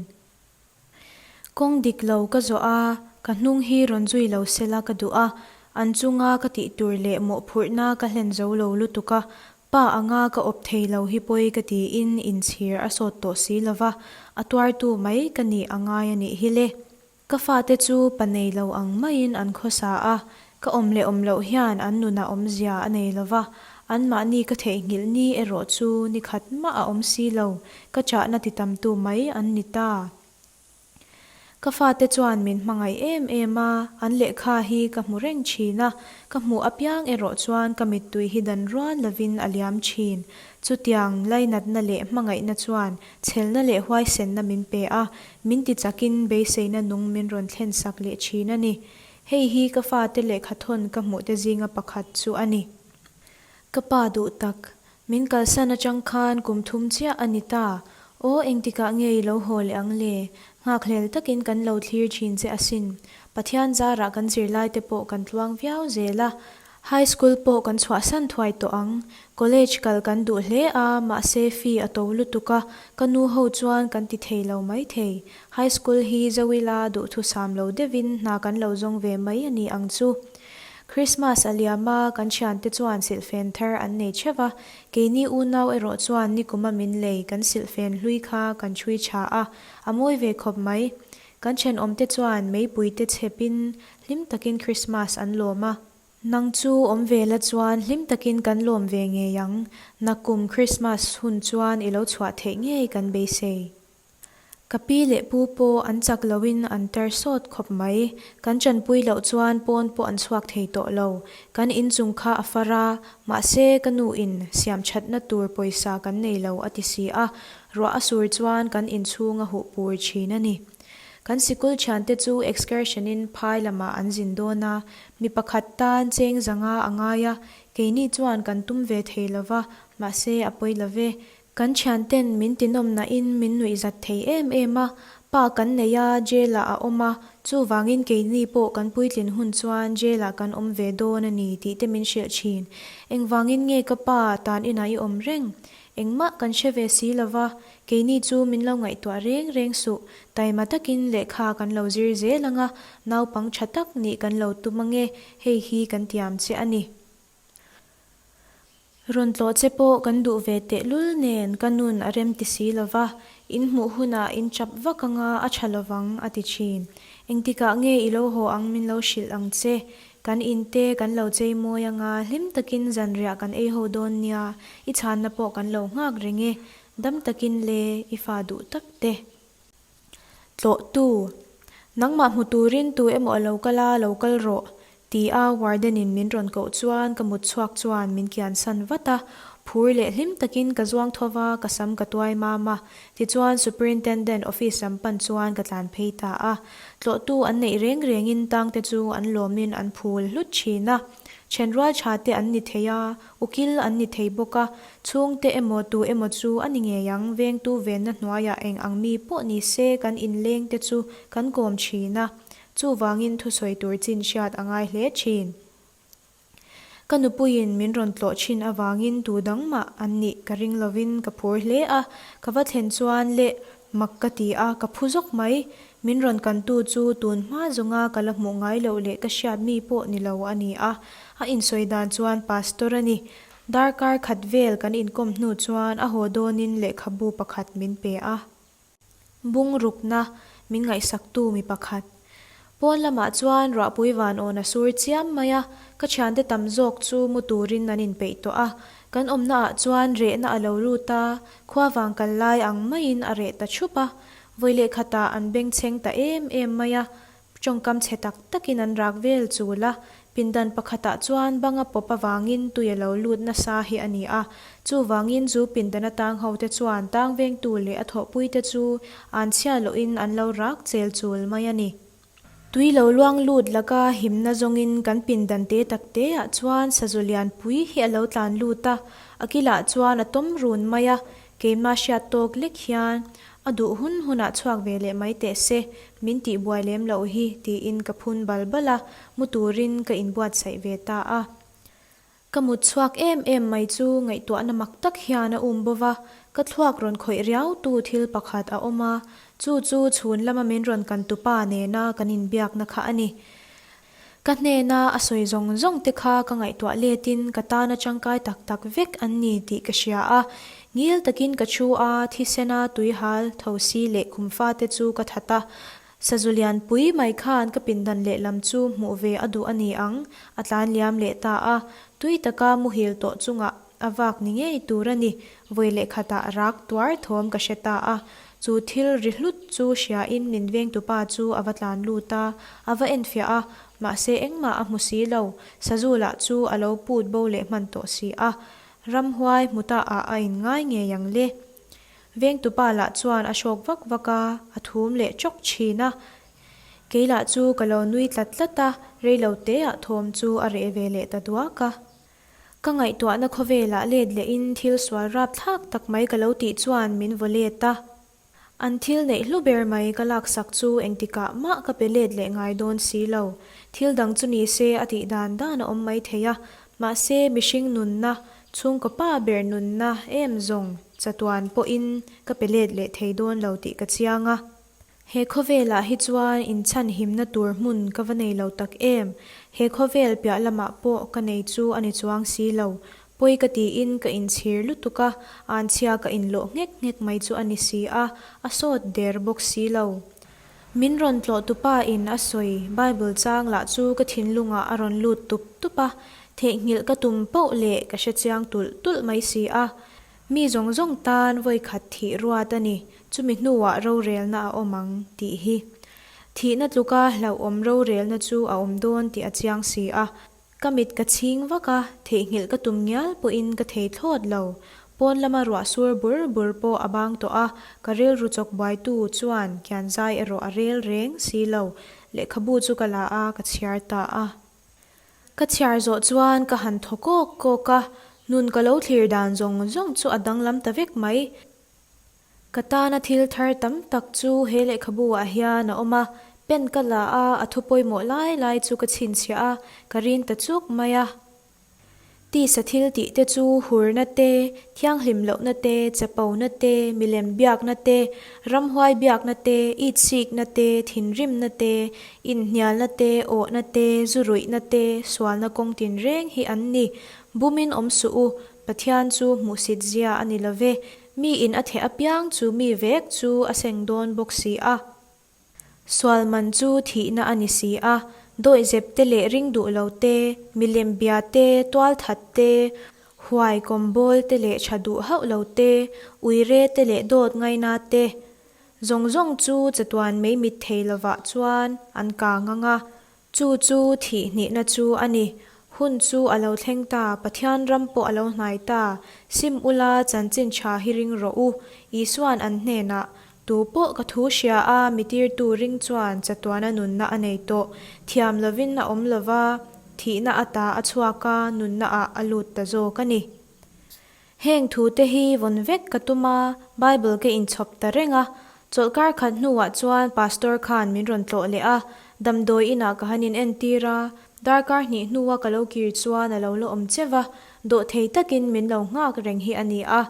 A: Kawng dik lo ka zawh a, ka hnung hi rawn zui lo sela ka duh a, an chunga ka tih tur leh mawhphurhna ka hlen zo lo lutuk a, pa anga ka awp thei lo hi pawi ka tiin inchhir a sawt tawh si lova, a tuartu mai ka nih a ngai a nih hi le. Ka fate chu pa nei lo ang maiin an khawsa a, ka awm leh awm loh hian an nunah awmzia a nei lo va, anmahni ka theihnghilh ni erawh chu ni khat mah a awm si lo, ka chahna ti tamtu mai an ni ta. Ka fate chuan min hmangaih em em a, an lehkha hi ka hmu reng thin a, ka hmuh apiang erawh chuan ka mittui hi dan rual lovin a liam thin. Chutiang lainatna leh hmangaihna chuan Chhelna leh huaisenna min pe a, min ti chakin beiseina nung min rawn thlen sak leh thin a ni. Hei hi ka fate lehkhathawn ka hmuhte zinga pakhat chu a ni. Ka pa duh tak, min kalsan atang khan kum thum chiah a ni ta. Aw, engtikah nge i lo haw leh ang le? Nghakhlel takin kan lo thlir thin che asin. Pathian zarah kan zirlaite pawh kan tluang viau zel a. High school pawh kan chhuahsan thuai tawh ang. College kal kan duh hle a, mahse fee a to lutuk a, ka nu ho chuan kan ti thei lo mai thei. High school hi Zoila duhthusam lo deuhin hna kan lo zawng ve mai a ni ang chu. Christmas a liam a, kan thiante chuan silhfen thar an nei theuh a, keini unau erawh chuan nikuma min lei kan silhfen hlui kha kan chhui tha a, a mawi ve khawp mai. Kan thenawmte chuan meipuite chhepin hlim takin Christmas an lawm a. Nang chu awm ve la chuan hlim takin kan lawm ve ngei ang. Nakkum Christmas hun chuan i lo chhuah theih ngei kan beisei. Ka pi leh pu pawh an chak loin an tar sawt khawp mai. Kan chanpui loh chuan pawn pawh an chhuak thei tawh lo. Kan inchung kha a far a, mahse ka nu in siam thatna tur pawisa kan nei lo a ti si a, ruah a sur chuan kan inchhung a huh pur thin a ni. Kan sikul thiante chu excursion in phai lamah an zin dawn a, mi pakhat tan cheng zanga a ngai a, keini chuan kan tum ve thei lo va, mahse a pawi lo ve. Kan thianten min tinawmnahin min nuihzat thei em em a, pa kan nei a, jail ah a awm a, chuvangin keini pawh kan puitlin hun chuan jail ah kan awm ve dawn a ni tih te min hrilh thin. Engvangin nge ka pa tan inah i awm reng? Engmah kan hre ve si lo va, Keini chu min lo ngaihtuah reng reng suh, taima takin lehkha kan lo zir zel ang a, naupang tha tak nih kan lo tum ange, hei hi kan tiam che a ni. Rawn tlawh che pawh kan duh ve tehlul nen ka nun a rem ti si lo va, in hmuh hunah in chap vak anga a tha lovang a ti thin. Engtikah nge i lo haw ang min lo hrilh ang che, Kan in te kan lo chei mawi anga hlim takin zanriah kan ei ho dawn nia, i chhanna pawh kan lo nghak reng e, dam takin le i fa duh tak te. Tlawhtu, Nangmah hmu turin tu emaw a lo kal a, lo kal rawh, ti a warden in min rawn koh chuan ka mut chhuak chuan min kian san vat a, phur leh hlim takin ka zuang tho va, ka sam ka tuai mam a, Tichuan Superintendent office lam pan chuan ka tlan phei ta a. Tlawhtu an neih reng rengin tangte chu an lawmin an phul hlut thin a. Thenrual tha te an ni thei a, ukil an ni thei bawk a. Chhungte emaw tu emaw chu a ni ngei ang, vengtu venna hnuaiah eng ang mi pawh ni se kan inleng te chu kan kawm thin a. Chuvangin thusawi tur chin hriat a ngai hle thin. Ka nupuiin min rawn tlawh thin avangin tu dang mah an nih ka ring lovin ka phur hle a, ka va thlen chuan leh mak ka ti a, ka phu zawk mai. Min rawn kantu chu tun hma zawnga ka la hmuh ngai loh leh ka hriat mi pawh ni lo a ni a, a insawi dan chuan pastor a ni. Darkar khat vel kan inkawm hnu chuan a haw dawnin lehkhabu pakhat min pe a. Bungrukna min ngaihsaktu mi pakhat. Pawn lamah chuan ruahpui van awn a sur chiam mai a, ka thiante tam zawk chu mu turin an inpeih tawh a. Kan awmna ah chuan rehna a lo lut a, khua vang kal lai ang maiin a reh ta thup a. Vawi leh khatah an bengchheng ta em em mai a, Tawngkam chhe tak takin an rak vel chul a, pindan pakhatah chuan banga pawp avangin tui a lo lut nasa hi a ni a. Chuvangin chu pindan atang hote chuan tang vengtu leh a thawhpuite chu an chhia lohin an lo rak chel chul mai a ni. Tui lo luang lut laka himna zawngin kan pindan te tak teah chuan sazu lianpui hi a lo tlan lut a, a kilah chuan a tawm run mai a. Keimah hriat tawk lek hian a duh hun hunah chhuak ve leh mai teh se, min tihbuai lem loh hi tiin ka phun bal bal a, mu turin ka inbuatsaih ve ta a. Ka mut chhuak em em mai chu ngaihtuahna mak tak hian a um bo va, ka thluak rawn khawih riau tu thil pakhat a awm a, chu chu chhun lama min rawn kan tupa nena kan inbiakna kha a ni. Ka hnena a sawi zawng zawng te kha ka ngaihtuah letin ka tana tangkai tak tak vek an ni tih ka hria a, ngil takin ka thu a, thisena tuihal, thosi leh khumfa te chu ka that a. Sazu lian pui mai khan ka pindan lehlam chu hmuh ve a duh a ni ang, a tlan liam leh ta a, tui taka muhil tawh chungah a vak ni ngei tur a ni, vawi leh khatah rak tuar thawm ka hre ta a, chu thil ri hlut chu hriain min vengtupa chu a va tlan lut a, a va enfiah a, mahse engmah a hmu si lo, sazu lah chu a lo put bo leh hman tawh si a, ramhuai hmu ta ah a inngai ngei ang le. Vengtupa lah chuan a hrawk vak vak a, a thum leh chawk thin a. Kei lah chu ka lo nui tlat tlat a, reilo teah thawm chu a reh ve leh ta duak a. Ka ngaihtuahna khawvelah let lehin thil sual rapthlak tak mai ka lo tih chuan min vaw let a. An thil neih hlu ber mai ka laksak chu engtikah mah ka pe let leh ngai dawn si lo. Thil dang chu ni se a tih dan dan a awm mai thei a, mahse mihring nunna, chhungkaw pa ber nunna em zawng chatuan pawhin ka pe let leh thei dawn lo tih ka chiang a. He khawvelah hi chuan inchhanhimna tur hmun ka va nei lo tak em? He khawvel piah lamah pawh ka nei chu a ni chuang si lo. Pawi ka tiin ka inchhir lutuk a, anchhia ka inlawh nghek nghek mai chu a ni si a, a sawt der bawk si lo. Min rawn tlawh tupa in a sawi Bible chang lah chu ka thinlungah a rawn lut tup tup a, theihnghilh ka tum poh leh ka hrechiang tulh tulh mai si a. Mi zawng zawng tan vawikhat thih ruat a ni, chumi hnuah rorelna a awm ang, tih hi. Thihna tluka hlauhawm rorelna chu a awm dawn tih a chiang si a. Ka mit ka chhing vak a, theihnghilh ka tum ngial pawhin ka thei thlawt lo. Pawn lama ruah sur bur bur pawh a bang tawh a, ka rilru chawk buaitu chuan kian zai erawh a rel reng si lo. Lehkhabu chu ka la a, ka chhiar ta a. Ka chhiar zawh chuan ka han thaw kawk kawk a, nun ka lo thlir dan zawng zawng chu a danglam ta vek mai. Ka tana thil thar tam tak chu he lehkhabu ah hian a awm a, pen ka la a, a thu pawimawh lai lai chu ka chhinchhiah a, ka rin ta chuk mai a. Tisa thil tih te chu hurna te, thianghlim lohna te, chapona te, milem biakna te, ramhuai biakna te, itsikna te, thinrimna te, inhnialna te, awhna te, zuruihna te, sualna kawng tinreng hi an ni. Bumin awm suh u, Pathian chu hmuhsit zia a ni lo ve, miin a theh apiang chu mi vek chu a seng dawn bawk si a. Sual man chu thihna a ni si a, dawihzep te leh ring duh lo te, milem bia te, tualthat te, huai kawmbawl te leh tha duh hauh lo te, uire te leh dawt ngaina te, zawng zawng chu chatuan mei mit thei lovah chuan an kang ang a, Chu chu thih hnihna chu a ni. Hun chu a lo thleng ta, Pathian ram pawh a lo hnai ta. Sim ula, chanchin tha hi ring rawh u. Isua'n an hnenah, Tu pawh ka thu hria a, mi tirtu ring chuan chatuana nunna a nei tawh. Thiam lovin a awm lova, thihna ata a chhuak a, nunna ah a lut ta zawk a ni. Heng thute hi vawn vek ka tum a, Bible ka inchhawp ta reng a. Chawlhkar khat hnuah chuan Pastor khan min rawn tlawh leh a, damdawi inah ka han inentir a, darkar hnih hnua ka lo kir chuan a lo la awm che va, dawhthei takin min lo nghak reng hi a ni a.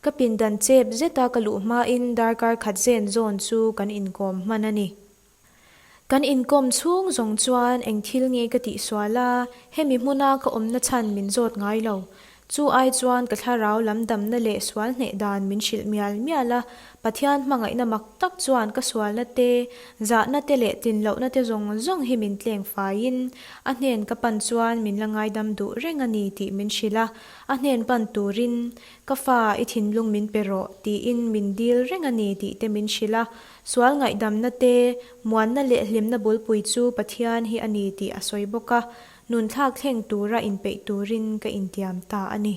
A: Ka pindan chep zeta ka luh hmain darkar khat zen zawn chu kan inkawm hman a ni. Kan inkawm chhung zawng chuan eng thil nge ka tihsual a, hemi hmuna ka awmna chhan min zawt ngai lo. Chu ai chuan ka thlarau lam damna leh sual hneh dan min hrilh mial mial a, Pathian hmangaihna mak tak chuan ka sualna te, zahna te leh tlinlohna te zawng zawng hi min tleng faiin a hnen ka pan chuan min la ngaidam duh reng a ni tih min hrilh a, a hnen pan turin ka fa i thinlung min pe rawh tiin min dil reng a ni tih te min hrilh a. Sual ngaihdamna te, muanna leh hlimna bulpui chu Pathian hi a ni tih a sawi bawk a, nun thlak thleng tura inpeih turin ka intiam ta a ni.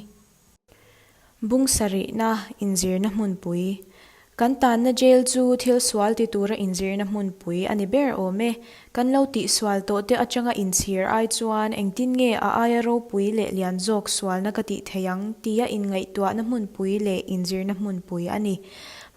A: Bung sarihna inzirna hmunpui. Kan tanna jail chu thil sual ti tura inzirna hmunpui a ni ber awm e. Kan lo tihsual tawhte atanga inchhir ai chuan engtin nge a aia ropui leh lian zawk sualna ka tih theih ang tia inngaihtuahna hmunpui leh inzirna hmunpui a ni.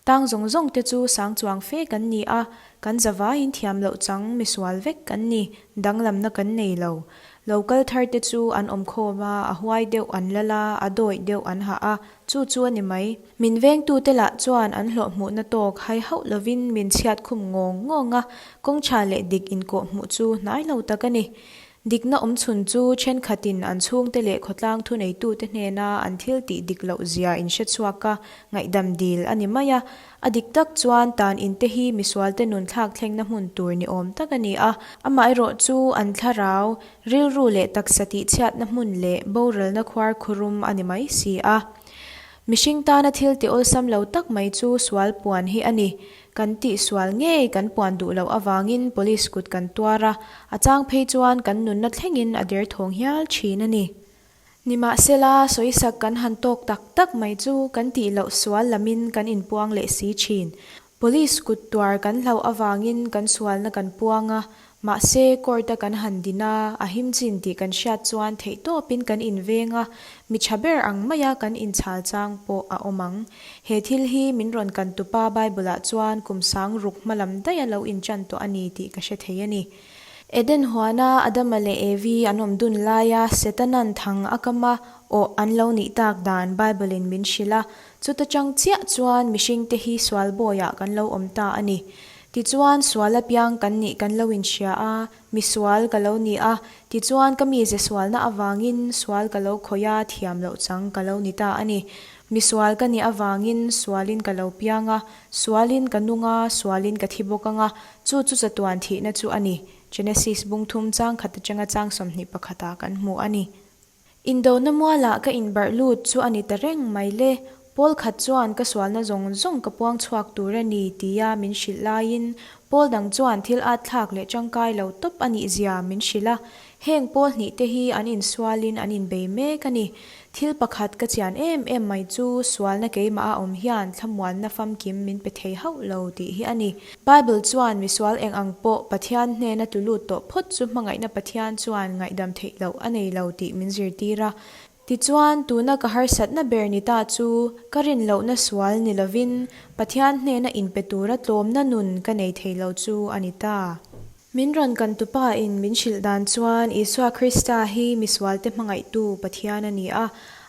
A: Tang zawng zawng te chu sang chuang fe kan ni a, kan zavaiin thiam loh chang misual vek kan ni, danglamna kan nei lo. Lo kal thar te chu an awm khawm a, a huai deuh an lal a, a dawih deuh an hah a, chu chu a ni mai. Min vengtute lah chuan an hlawh hmuhna tawk hai hauh lovin min chhiat khum ngawng ngawng a, kawng tha leh dik inkawh hmuh chu hnai lo tak a ni. Dikna awm chhun chu thenkhatin an chhungte leh khawtlang thuneitute hnena an thil tih dik loh zia inhre chhuak a, ngaihdam dil a ni mai a. A dik tak chuan tan inte hi misualte nun thlak thlengna hmun tur ni awm tak a ni a, amaherawh chu an thlarau, rilru leh taksa tihchhiatna hmun leh boralna khuar khurum a ni mai si a. Mihring tana thil ti awlsam lo tak mai chu sual puan hi a ni. Kan tihsual ngei kan puan duh loh avangin police kut kan tuar a, a chang phei chuan kan nunna thlengin a derthawng hial thin a ni. Nimahsela, sawisak kan han tawk tak tak mai chu kan tih loh sual lamin kan inpuang leh si thin. Police kut tuar kan hlauh avangin kan sualna kan puang a, mahse court-a kan han din a, a him chin tih kan hriat chuan theihtawpin kan inveng a, mi tha ber ang maia kan inchhal chang pawh a awm ang. He thil hi min rawn kan tupa Bible-ah chuan kum sang ruk hma lam daih a lo intan tawh a ni tih ka hre thei a ni. Eden huana Adama leh Evi an awm dun laia Setanan thang a kam a, awh an lo nih tak dan Bible-in min hrilh a, chuta chang chiah chuan mihringte hi sual bawiah kan lo awm ta a ni. Tichuan sual apiang kan nih kan lo inhria a, misual ka lo ni a, tichuan ka mize sualna avangin sual ka lo khawih a, thiam loh chang ka lo ni ta a ni. Misual ka nih avangin sualin ka lo piang a, sualin ka nung a, sualin ka thi bawk ang a, Chu chu chatuan thihna chu a ni. Genesis bung thum chang khat atanga chang 21 ah kan hmu a ni. Indona mualah ka inbarh lut chu a ni ta reng mai le. Paul khat chuan ka sualna zawng zawng ka puang chhuak tur a ni tia min hrilh laiin Paul dang chuan thil at thlak leh tangkai lo tawp a nih zia min hrilh a. Heng pawl hnih te hi an insualin an inbei mek a ni. Thil pakhat ka chian em em mai chu sualna keimah a awm hian thlamuanna famkim min pe thei hauh lo tih hi a ni. Bible chuan misual eng ang pawh Pathian hnena tlu lut tawh phawt chu hmangaihna Pathian chuan ngaihdam theih loh a nei lo tih min zirtir a. Tichuan, tuna ka harsatna ber ni ta chu ka rin lohna sual ni lovin Pathian hnena inpe tura tlawmna nun ka nei thei lo chu a ni ta. Min rawn kan tupa in min hrilh dan chuan Isua Krista hi misualte hmangaihtu Pathian a ni a,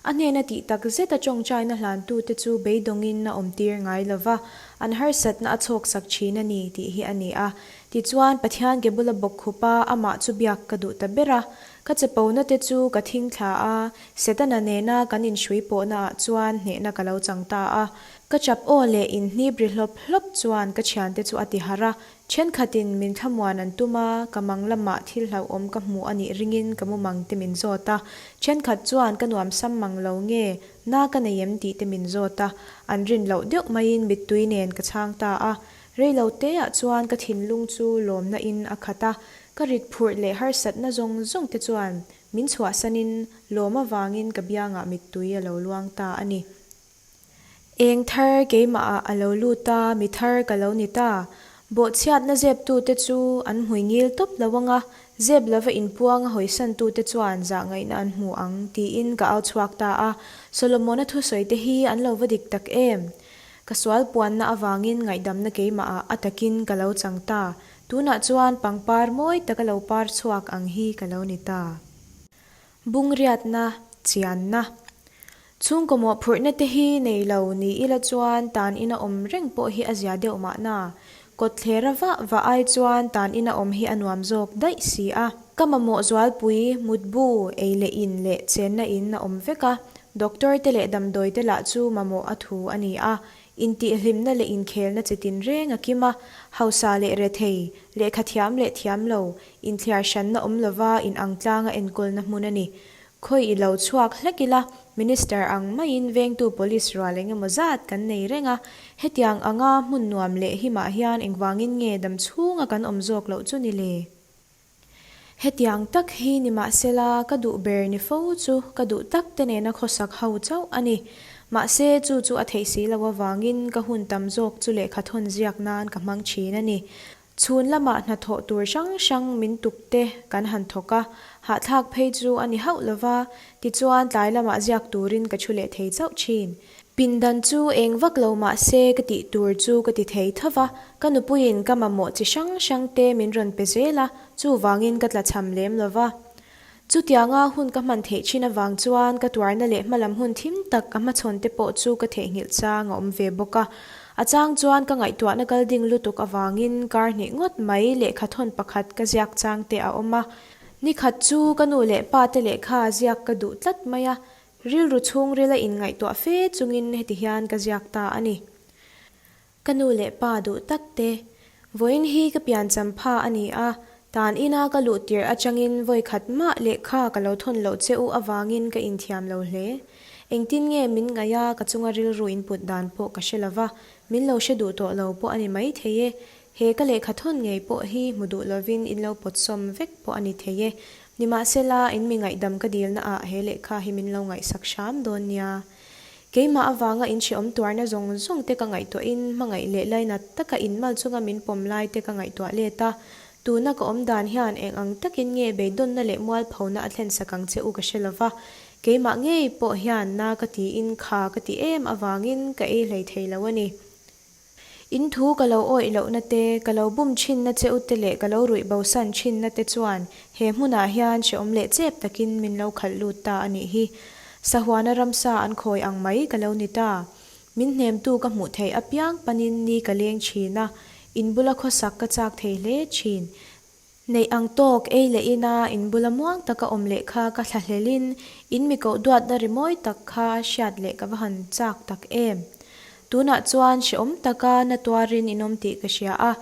A: a hnena tih tak zeta tawngtaina hlantute chu beidawngin a awmtir ngai lo va, an harsatna a chhawksak thin a ni tih hi a ni a. Tichuan, Pathian ke bula bawk khupa amah chu biak ka duh ta ber a. Ka chepona te chu ka thing thla a, Setana nena kan inhrui pawhnaah chuan hnehna ka lo chang ta a. Ka chap aw leh inhnip ri hlawp hlawp chuan ka thiante chu a ti harh a, Thenkhatin min thlamuan an tum a, ka mang lamah thil hlauhawm ka hmuh a nih ringin ka mumang te min zawt a. Thenkhat chuan ka nuamsam mang lo nge, na ka nei em tih te min zawt a. An rin loh deuh maiin mittui nen ka chhang ta a. Reilo teah chuan ka thinlung chu lawmna in a khat a, ka rit phurh leh harsatna zawng zawng te chuan min chhuahsanin lawm avangin ka biangah mittui a lo luang ta a ni. Eng thar keimahah a lo lut a, mi thar ka lo ni ta. Bawhchhiatna zeptute chu an hmui ngil tawp lo ang a, zep lova inpuang a hawisantute chuan zah ngaihna an hmu ang, tiin ka au chhuak ta a. Solomona thusawite hi an lo va dik tak em? Ka sual puanna avangin ngaihdamna keimahah a takin ka lo chang ta. Tunah chuan pangpar mawi taka lo par chhuak ang hi ka lo ni ta. Bungriatna, chianna. Chhungkaw mawhphurhna te hi nei lo ni ila chuan tan ina awm reng pawh hi a zia deuh mahna. Kawtthlera vah vah ai chuan tan ina awm hi a nuam zawk daih si a. Ka mamawh zualpui, mutbu, ei leh in leh chenna in a awm vek a, doctor te leh damdawi te lah chu mamawh a thu a ni a. Intihhlimna leh inkhelna chi tinreng a kim a, hausa leh rethei, lehkha thiam leh thiam lo, inthliar hranna awm lova inang tlanga enkawlna hmun a ni. Khawi i lo chhuak hlek ila, Minister ang maiin vengtu Police rual eng emaw zat kan nei reng a, hetiang anga hmun nuam leh himah hian engvangin nge dam chhunga kan awm zawk loh chu ni le? Hetiang tak hi nimahsela ka duh ber ni fo chu ka duh tak te nena khawsak ho chauh a ni. Mahse chu chu a theih si loh avangin ka hun tam zawk chu lehkha thawn ziak nan ka hmang thin a ni. Chhun lamah hnathawh tur hrang hrang min tuk te kan han thawk a, hahthlak phei chu a ni hauh lova, tichuan tlai lamah ziak turin ka thu leh thei chauh thin. Pindan chu eng vak lo mah se ka tih tur chu ka ti thei tho va, ka nupuiin ka mamawh chi hrang hrang te min rawn pe zel a, chuvangin ka tlachham lem lo va. Chutianga hun ka hman theih thin avang chuan ka tuarna leh hmalam hun thim tak ka hmachhawn te pawh chu ka theihnghilh chang a awm ve bawk a. A chang chuan ka ngaihtuahna kal ding lutuk avangin kar hnih ngawt mai lehkha thawn pakhat ka ziak chang te a awm a. Nikhat chu ka nu leh pa te lehkha ziak ka duh tlat mai a, Rilru chhungrila inngaihtuah fe chungin heti hian ka ziak ta a ni. Ka nu leh pa duh tak te, vawiin hi ka piancham pha a ni a, tan ina ka luh tirh atangin vawi khat mah lehkha ka lo thawn loh che u avangin ka inthiam lo hle. Engtin nge min ngaih a ka chunga rilru input dan pawh ka hre lova, min lo hre duh tawh lo pawh a ni maithei e. He ka lehkha thawn ngei pawh hi hmu duh lovin in lo pawtsawm vek pawh a ni thei e. Nimahsela, in mi ngaihdam ka dilna ah he lehkha hi min lo ngaihsak hram dawn nia. Keimah avanga in hrehawm tuarna zawng zawng te ka ngaihtuahin hmangaih leh lainat taka in mal chunga min pawm lai te ka ngaihtuah let a. Tuna ka awm dan hian eng ang takin nge beidawnna leh mualphona a thlensak ang che u ka hre lova. Keimah ngei pawh hian na ka tiin kha ka ti em avangin ka ei hlei thei lo a ni. In thu ka lo awih lohna te, ka lo bum thinna che ute leh ka lo ruih bosan thinna te chuan he hmunah hian hrehawm leh chep takin min lo khalh lut ta a nih hi. Sahuana ramsa an khawi ang mai ka lo ni ta. Min hnemtu ka hmuh theih apiang panin ni ka leng thin a, in bula khawsak ka chak thei hle thin. Neih ang tawk ei leh ina in bula muang taka awm leh kha ka thlahlelin in mi koh duatna rimawi tak kha hriat leh ka va han chak tak em. Tunah chuan hrehawm taka na tuarin in awm tih ka hria a.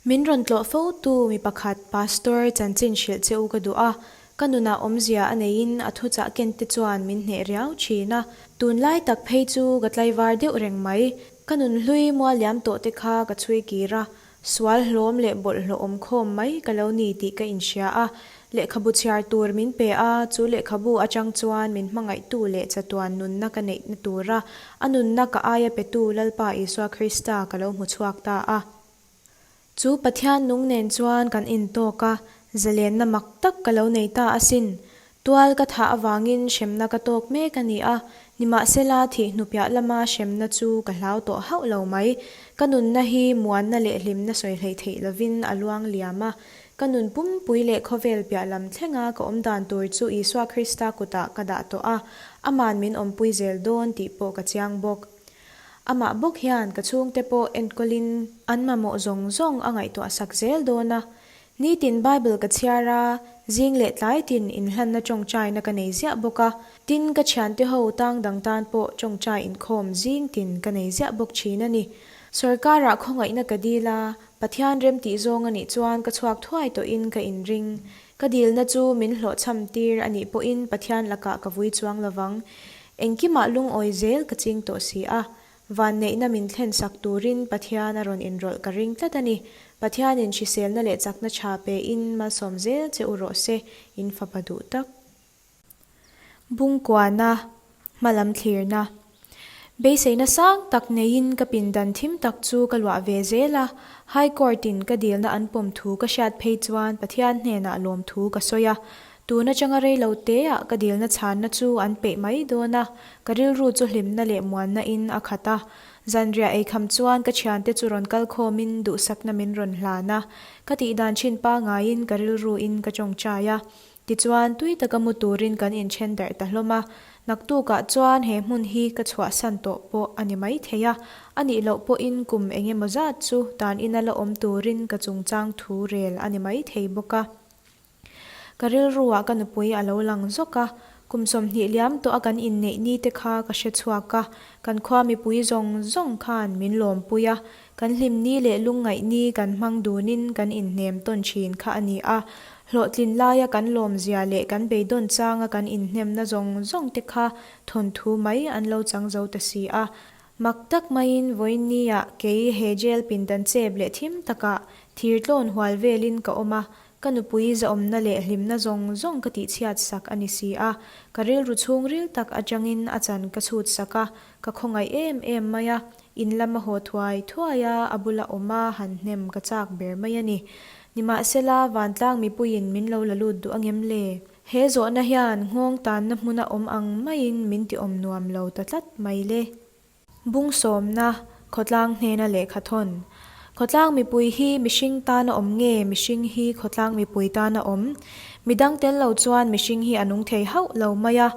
A: Min rawn tlawh fo tu mi pakhat Pastor chanchin hrilh che u ka duh a, ka nunah awmzia a neiin a thuchah ken te chuan min hneh riau thin a. Tunlai tak phei chu ka tlaivar deuh reng mai. Ka nunhlui mualliam tawh te kha ka chhui kir a, Sual hlawm leh bawlhhlawh awm khawm mai ka lo ni tih ka inhria a, lehkhabu chhiar tur min pe a, chu lehkhabu atang chuan min hmangaihtu leh chatuan nunna ka neihna tura a nunna ka aia petu Lalpa Isua Krista ka lo hmu chhuak ta a. Chu Pathian nung nen chuan kan intawk a, zalenna mak tak ka lo nei ta asin. Tual ka thah avangin hremna ka tawk mek a ni a, nimahsela thih hnupiah lama hremna chu ka hlau tawh hauh lo mai. Ka nunna hi muanna leh hlimna sawi hleih theih lovin a luang liam a, ka nun pumpui leh khawvel piah lam thlenga ka awm dan tur chu Isua Krista kutah ka dah tawh a, aman min awmpui zel dawn tih pawh ka chiang bawk. Amah bawk hian ka chhungte pawh enkawlin an mamawh zawng zawng a ngaihtuah sak zel dawn a, Nitin Bible ka chhiar a, zing leh tlai tin inhlanna tawngtaina ka nei ziah bawk a. Tin, ka thiante ho tang dang tan pawh tawngtai inkhawm zing tin ka nei ziah bawk thin a ni. Sorkarah khawngaihna ka dil a, Pathian rem tih zawng a nih chuan ka chhuak thuai tawhin ka inring. Ka dilna chu min hlawhchham tir a nih pawhin Pathian lakah ka vui chuang lovang. Engkimah lungawi zel ka ching tawh si a, Vanneihna min thlen sak turin Pathian a rawn inrawlh ka ring tlat a ni. Pathianin hriselna leh chakna tha pein malsawm zel che u rawh se, in fapa duh tak. Bungkuana, hmalam thlirna. Beiseina sang tak neiin ka pindan thim tak chu ka luah ve zel a, High Court-in ka dilna an pawm thu ka hriat phei chuan Pathian hnenah lawm thu ka sawi a, Tun atanga rei lo teah ka dilna chhanna chu an peih mai dawn a, ka rilru chu hlimna leh muanna in a khat a. Zanriah eikham chuan ka thiante chu rawn kal khawmin duhsakna min rawn hlan a, ka tihdan thin pangaiin ka rilru in ka tawngtai a. Tichuan tui taka mu turin kan inthen darh ta hlawm a, naktukah chuan he hmun hi ka chhuahsan tawh pawh a ni maithei a, a nih loh pawhin kum engemaw zat chu tan ina la awm turin ka chungchang thu rel a ni maithei bawk a. Ka rilruah ka nupui a lo lang zawk a, kum 20 liam tawh a kan inneih ni te kha ka hre chhuak a, kan khua mipui zawng zawng khan min lawmpui a, kan hlim ni leh lungngaih ni kan hmang dunin kan inhnem tawn thin kha a ni a, hlawhtlin laia kan lawmzia leh kan beidawn changa kan inhnemna zawng zawng te kha thawnthu mai an lo chang zo ta si a. Mak tak maiin vawiinniah kei he jail pindan chep leh thim takah thir tlawn hual velin ka awm a. Ka nupui zahawmna leh hlimna zawng zawng ka tihchhiat sak a ni si a, ka rilru chhungril tak atangin a chan ka chhut sak a, ka khawngaih em em mai a, in lama haw thuai thuai a, a bula awm a han hnem ka chak ber mai a ni. Nimahsela, vantlang mipuiin min lo la lut duh angem le? He zawhna hian nghawng tanna hmuna awm ang maiin min ti awm nuam lo ta tlat mai le. Bung sawmna, khawtlang hnena lehkha thawn. Khawtlang mipui hi mihring tana awm nge mihring hi khawtlang mipui tana awm? Midang tel lo chuan mihring hi a nung thei hauh lo mai a,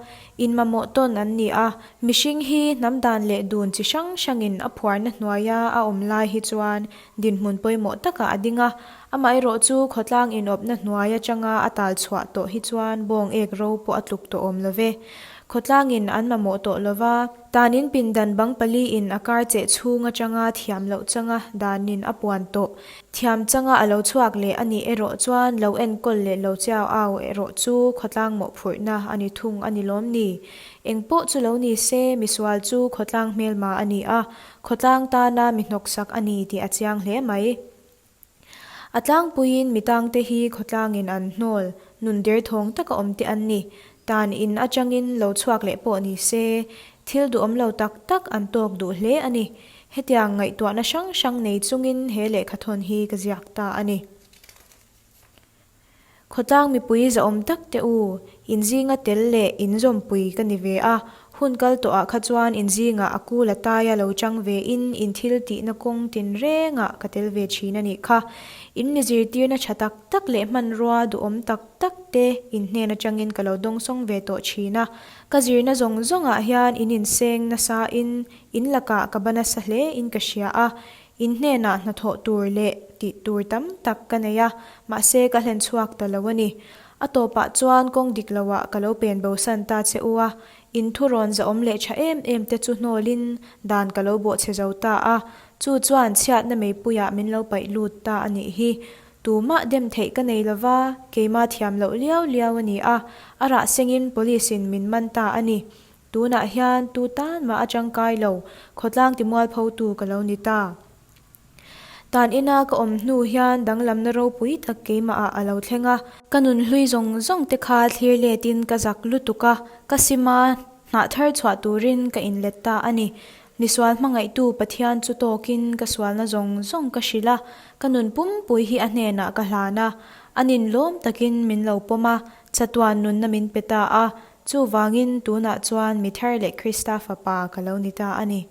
A: inmamawh tawn an ni a. Mihring hi hnam dan leh dun chi hrang hrangin a phuarna hnuaia a awm lai hi chuan dinhmun pawimawh takah a ding a, amaherawh chu khawtlang inawpna hnuai atanga a tal chhuah tawh hi chuan bawng ek ro pawh a tluk tawh awm lo ve. Khawtlangin an mamawh tawh lo va. Tanin pindan bang paliin a kar cheh chhung atanga thiam loh changa danin a puan tawh. Thiam changa a lo chhuak leh a nih erawh chuan lo enkawl leh lo chiau au erawh chu khawtlang mawhphurhna a ni thung a ni lawm ni? Eng pawh chu lo ni se, misual chu khawtlang hmelma a ni a, khawtlang tana mi hnawksak a ni tih a chiang hle mai. A tlangpuiin mi tangte hi khawtlangin an hnawl, nun derthawng taka awm te an ni. Tan in atangin lo chhuak leh pawh ni se, thil duhawm lo tak tak an tawk duh hle a ni. Hetiang ngaihtuahna hrang hrang nei chungin he lehkhathawn hi ka ziak ta a ni. Khawtlang mipui zahawm tak te u, in zinga tel leh in zawmpui ka ni ve a, hun kal tawhah kha chuan in zingah a kul a taia lo chang ve in in thil tihna kawng tinrengah ka tel ve thin a nih kha. In mi zirtirna tha tak tak leh hmanrua duhawm tak tak te in hnen atangin ka lo dawngsawng ve tawh thin a. Ka zirna zawng zawngah hian in inseng nasa in in lakah ka ba nasa hle in ka hria a, In hnenah hnathawh tur leh tih tur tam tak ka nei a, mahse ka hlen chhuak ta lo a ni. A tawpah chuan kawng dik loah ka lo pen bosan ta che u a, in thurawn zahawm leh tha em em te chu hnawlin dan ka lo bawhchhe zo ta a, chu chuan chhiatna meipuiah min lo paih lut ta a nih hi. Tumah dem theih ka nei lova, keima thiam loh liau liau a ni a, a rah sengin police in min man ta a ni. Tunah hian tu tan mah a tangkai lo, khawtlang timualphotu ka lo ni ta. Tan ina ka awm hnu hian danglamna ropui tak keimahah a lo thleng a. Ka nun hlui zawng zawng te kha thlir letin ka zak lutuk a, ka sima hnah thar chhuah turin ka inlet ta a ni. Misual hmangaihtu Pathian chu tawkin ka sualna zawng zawng ka hrilh a, ka nun pumpui hi a hnenah ka hlan a. A ninlawm takin min lo pawm a, chatuan nunna min pe ta a, Chuvangin tunah chuan mi thar leh Krista fapa ka lo ni ta a ni.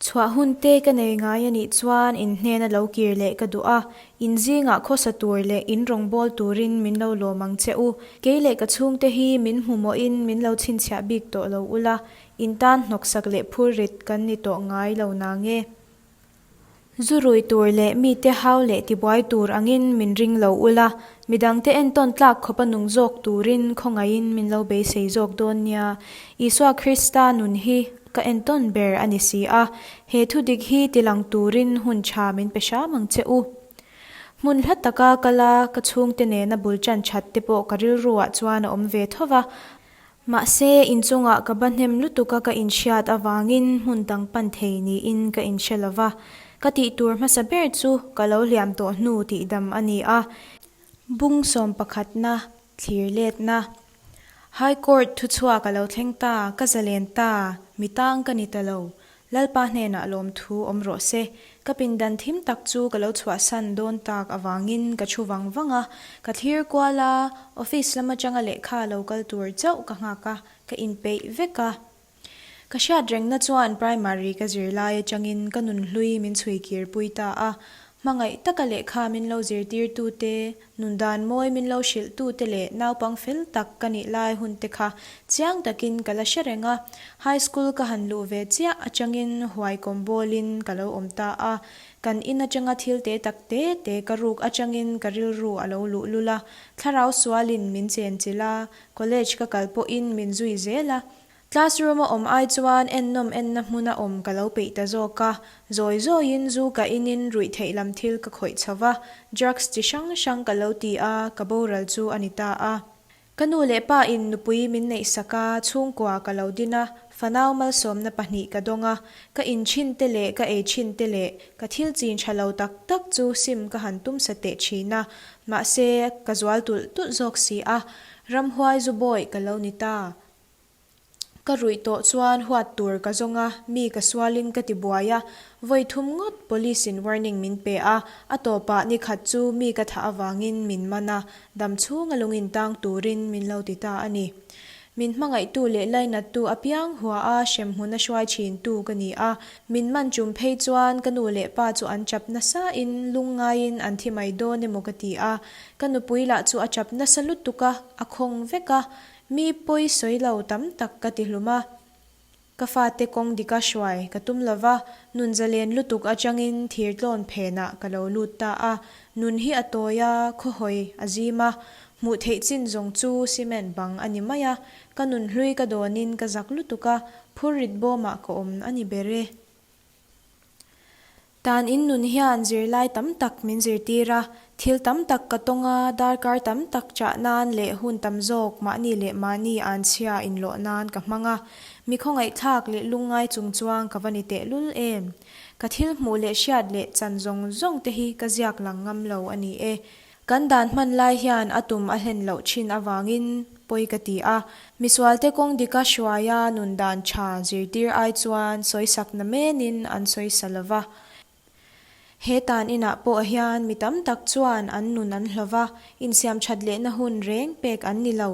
A: Chhuah hun te ka nei ngai a nih chuan in hnena lo kir leh ka duh a, in zingah khawsa tur leh in rawngbâwl turin min lo lawm ang che u. Kei leh ka chhungte hi min hmu mawhin min lo chhinchhiah bik tawh lo ula, in tan hnawksak leh phurrit kan ni tawh ngai lo nange. Zu rui tur leh mite hau leh tibuai tur angin min ring lo ula, midangte entawn tlak khawpa nung zawk turin khawngaihin min lo beisei zawk dawn nia. Isua Krista nun hi ka entawn ber a ni si a, he thu dik hi tilang turin hun tha min pe hram ang che u. Hmun hla taka kala ka chhungte nena bul tan that te pawh ka rilruah chuan a awm ve tho va, Mahse, inchungah ka ba hnem lutuk a ka inhriat avangin hmun dang pan thei niin ka inhre lo va. Ka tih tur hmasa ber chu ka lo hliam tawh hnu tih dam a ni a. Bung sawm pakhatna, thlir letna. High Court thuchhuak a lo thleng ta, ka zalen ta, mi tang ka ni ta lo. Lalpa hnenah lawmthu awm rawh se. Ka pindan thim tak chu ka lo chhuahsan dawn tak avangin ka thu vang vang a, ka thlir kual a, office lam atanga lehkha lo kal tur chauh ka nghak a, ka inpeih vek a. Ka hriat rengna chuan primary ka zir lai atangin ka nunhlui min chhui kirpui ta a, hmangaih taka lehkha min lo zirtirtute, Nun dan mawi min lo hrilh tu te leh naupang fel tak ka nih lai hun te kha chiang takin ka la hre reng a. High school ka han luh ve chiah atangin huai kawm bawlin ka lo awm ta a. Kan in atanga thil te tak te te ka ruk atangin ka rilru a lo luh lul a. Thlarau sualin min chenchilh a, college ka kal pawhin min zui zel a. Classroom a awm ai chuan ennawm enna hmuna awm ka lo peih ta zawk a, zawi zawiin zu ka inin ruih theih lam thil ka khawih chho va, drugs chi hrang hrang ka lo ti a, ka boral chu a ni ta a. Ka nu leh pa in nupui min neihsak a, chhungkua ka lo din a, fanau malsawmna pahnih ka dawng a, ka in thin te leh ka ei thin te leh ka thil chin tha lo tak tak chu sim ka han tum sa teh thin a. Mahse, ka zual tulh tulh zawk si a, ramhuai zu bawih ka lo ni ta. Ka ruih tawh chuan huat tur ka zawng a, mi ka sualin ka ti buai a, vawi thum ngawt police in warning min pe a, a tawpah ni khat chu mi ka thah avangin min man a, dam chhunga lungin tang turin min lo ti ta a ni. Min hmangaihtu leh lainattu apiang hua a hremhmun a hruai thintu ka ni a, min man chum phei chuan ka nu leh pa chu an chap nasa in lungngaiin an thi mai dawn emaw ka ti a, ka nupui lah chu a chap nasa lutuk a, a khawng vek a, Mi pawi sawi lo tam tak ka ti hlum a, ka fate kawng dika hruai ka tum lo va, nun zalen lutuk atangin thir tlawn phenah ka lo lut ta a, nun hi a tawi a, khawhawi a zim a, hmuh theih chin zawng chu cement bang a ni mai a, ka nun hlui ka dawnin ka zak lutuk a, phur rit bawmah ka awm a ni ber e. Tan in nun hian zirlai tam tak min zirtir a, thil tam tak ka tawng a, darkar tam tak chah nan leh hun tam zawk mahni leh mahni anchhia inlawh nan ka hmang a, mi khawngaihthlak leh lungngai chung chuang ka va ni tehlul em. Ka thil hmuh leh hriat leh chan zawng zawng te hi ka ziak lang ngam lo a ni e. Kan dan hman lai hian a tum a hlen loh thin avangin pawi ka ti a, misualte kawng dika hruaia nun dan tha zirtir ai chuan sawisak na menin an sawisa lo va. He tan inah pawh hian mi tam tak chuan an nun an hlo va, insiam that lehna hun reng pek an ni lo.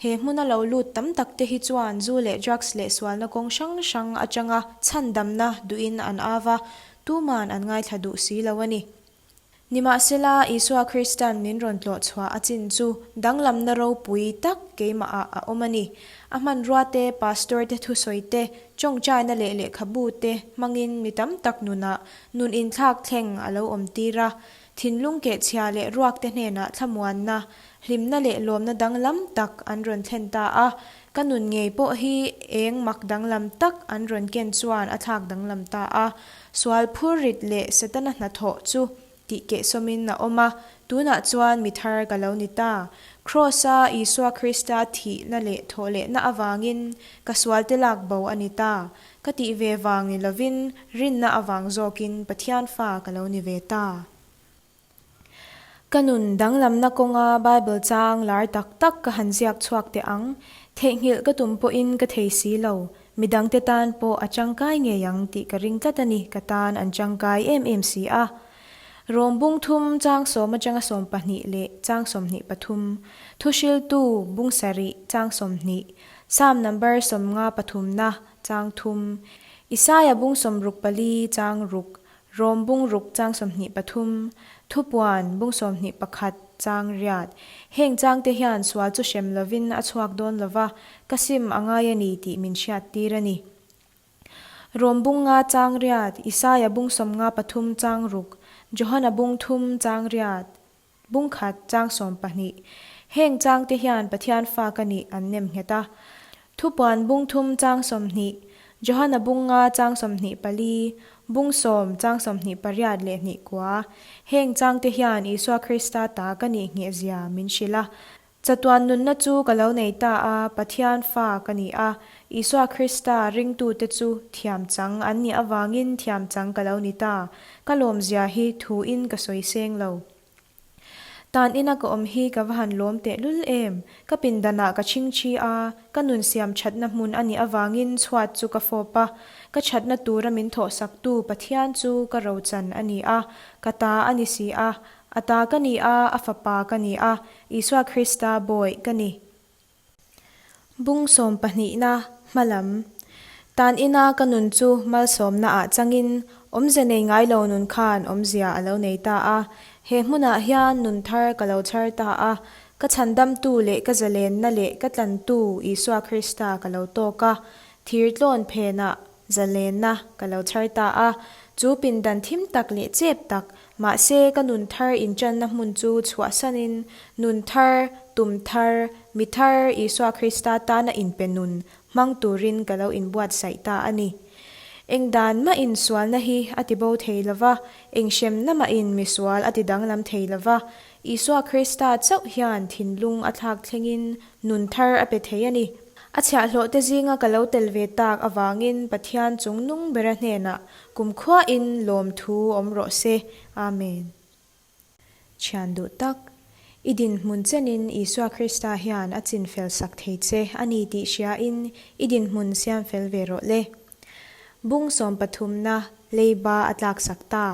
A: He hmuna lo lut tam tak te hi chuan zu leh drugs leh sualna kawng hrang hrang atanga chhandamna duhin an au va, tuman an ngaithla duh si lo a ni. Nimahsela, Isua Krista'n min rawn tlawh chhuah a chin chu danglamna ropui tak keimahah a awm a ni. A hmanrua te, pastor te thusawi te, tawngtaina leh lehkhabu te hmangin mi tam tak nunah nun inthlak thleng a lo awm tir a. Thinlung kehchhia leh ruak te hnenah thlamuanna, hlimna leh lawmna danglam tak an rawn thlen ta a. Ka nun ngei pawh hi eng mak danglam tak an rawn ken chuan a thlak danglam ta a. Sual phurrit leh Setana hnathawh chu tih kehsawmin a awm a, tunah chuan mi thar ka lo ni ta. Kraws-a Isua Krista thihna leh thawhlehna avangin ka sualte lak bo a ni ta. Ka tih ve vang ni lovin rinna avang zawkin Pathian fa ka lo ni ve ta. Ka nun danglamna kawnga Bible chang lar tak tak ka han ziak chhuak teh ang. Theihnghilh ka tum pawhin ka thei si lo. Midangte tan pawh a tangkai ngei ang tih ka ring tlat a ni, ka tan an tangkai em em si a. Rawm bung thum chang sawm atanga 12 leh chang 23, Thuhriltu bung sarih chang 20, Psalm number 50 pathumna chang thum, Isaia bung 64 chang ruk, Rom bung ruk chang 23, Thupuan bung 21 chang riat. Heng changte hian sual chu hrem lovin a chhuak dawn lova, ka sim a ngai a ni tih min hriat tir a ni. Rom bung nga chang riat, Isaia bung 53 chang ruk, Johana bung thum chang riat, Bung khat chang 12. Heng changte hian Pathian fa ka nih an nem nghet a. Thupuan bung thum chang 20, Johana bung nga chang 24, bung sawm chang 28 leh hnih kua. Heng changte hian Isua Krista ta ka nih ngheh zia min hrilh a. Chatuan nunna chu ka lo nei ta a, Pathian fa ka ni a, Isua Krista ringtute chu thiam chang an nih avangin thiam chang ka lo ni ta, ka lawmzia hi thuin ka sawi seng lo. Tan ina ka awm hi ka va han lawm tehlul em, ka pindanah ka chhingchhi a, ka nun siam thatna hmun a nih avangin chhuat chu ka fawp a, ka thatna tura min thawhsaktu Pathian chu ka rochan a ni a, ka ta a ni si a, A ta ka ni a, a fapa ka ni a, Isua Krista bawih ka ni. Bung sawm pahnihna, hmalam. Tan ina ka nun chu malsawmna ah changin, awmze nei ngai lo nun khan awmzia a lo nei ta a. He hmunah hian nun thar ka lo chhar ta a, ka chhandamtu leh ka zalenna leh ka tlantu Isua Krista ka lo tawk a, thir tlawn phenah zalenna ka lo chhar ta a. Chu pindan thim tak leh chep tak Mahse, ka nun thar inṭanna hmun chu chhuahsanin, nun thar, tum thar, mi thar, Isua Krista tana inpe nun hmang turin ka lo inbuatsaih ta a ni. Eng dan mahin sualna hi a tibo thei lo va, eng hremna mahin misual a tidanglam thei lo va, Isua Krista chauh hian thinlung a thlak thlengin nun thar a pe thei a ni. A chhiahhlawhte zinga ka lo tel ve tak avangin Pathian chungnung bera hnenah Kumkhuain lawmthu awm rawh se. Amen. Thian duh tak. I dinhmun chenin Isua Krista hian a chinfel sak thei che a ni tih hriain i dinhmun siam fel ve rawh le. Bung sawmpathumna leiba a tlaksak ta.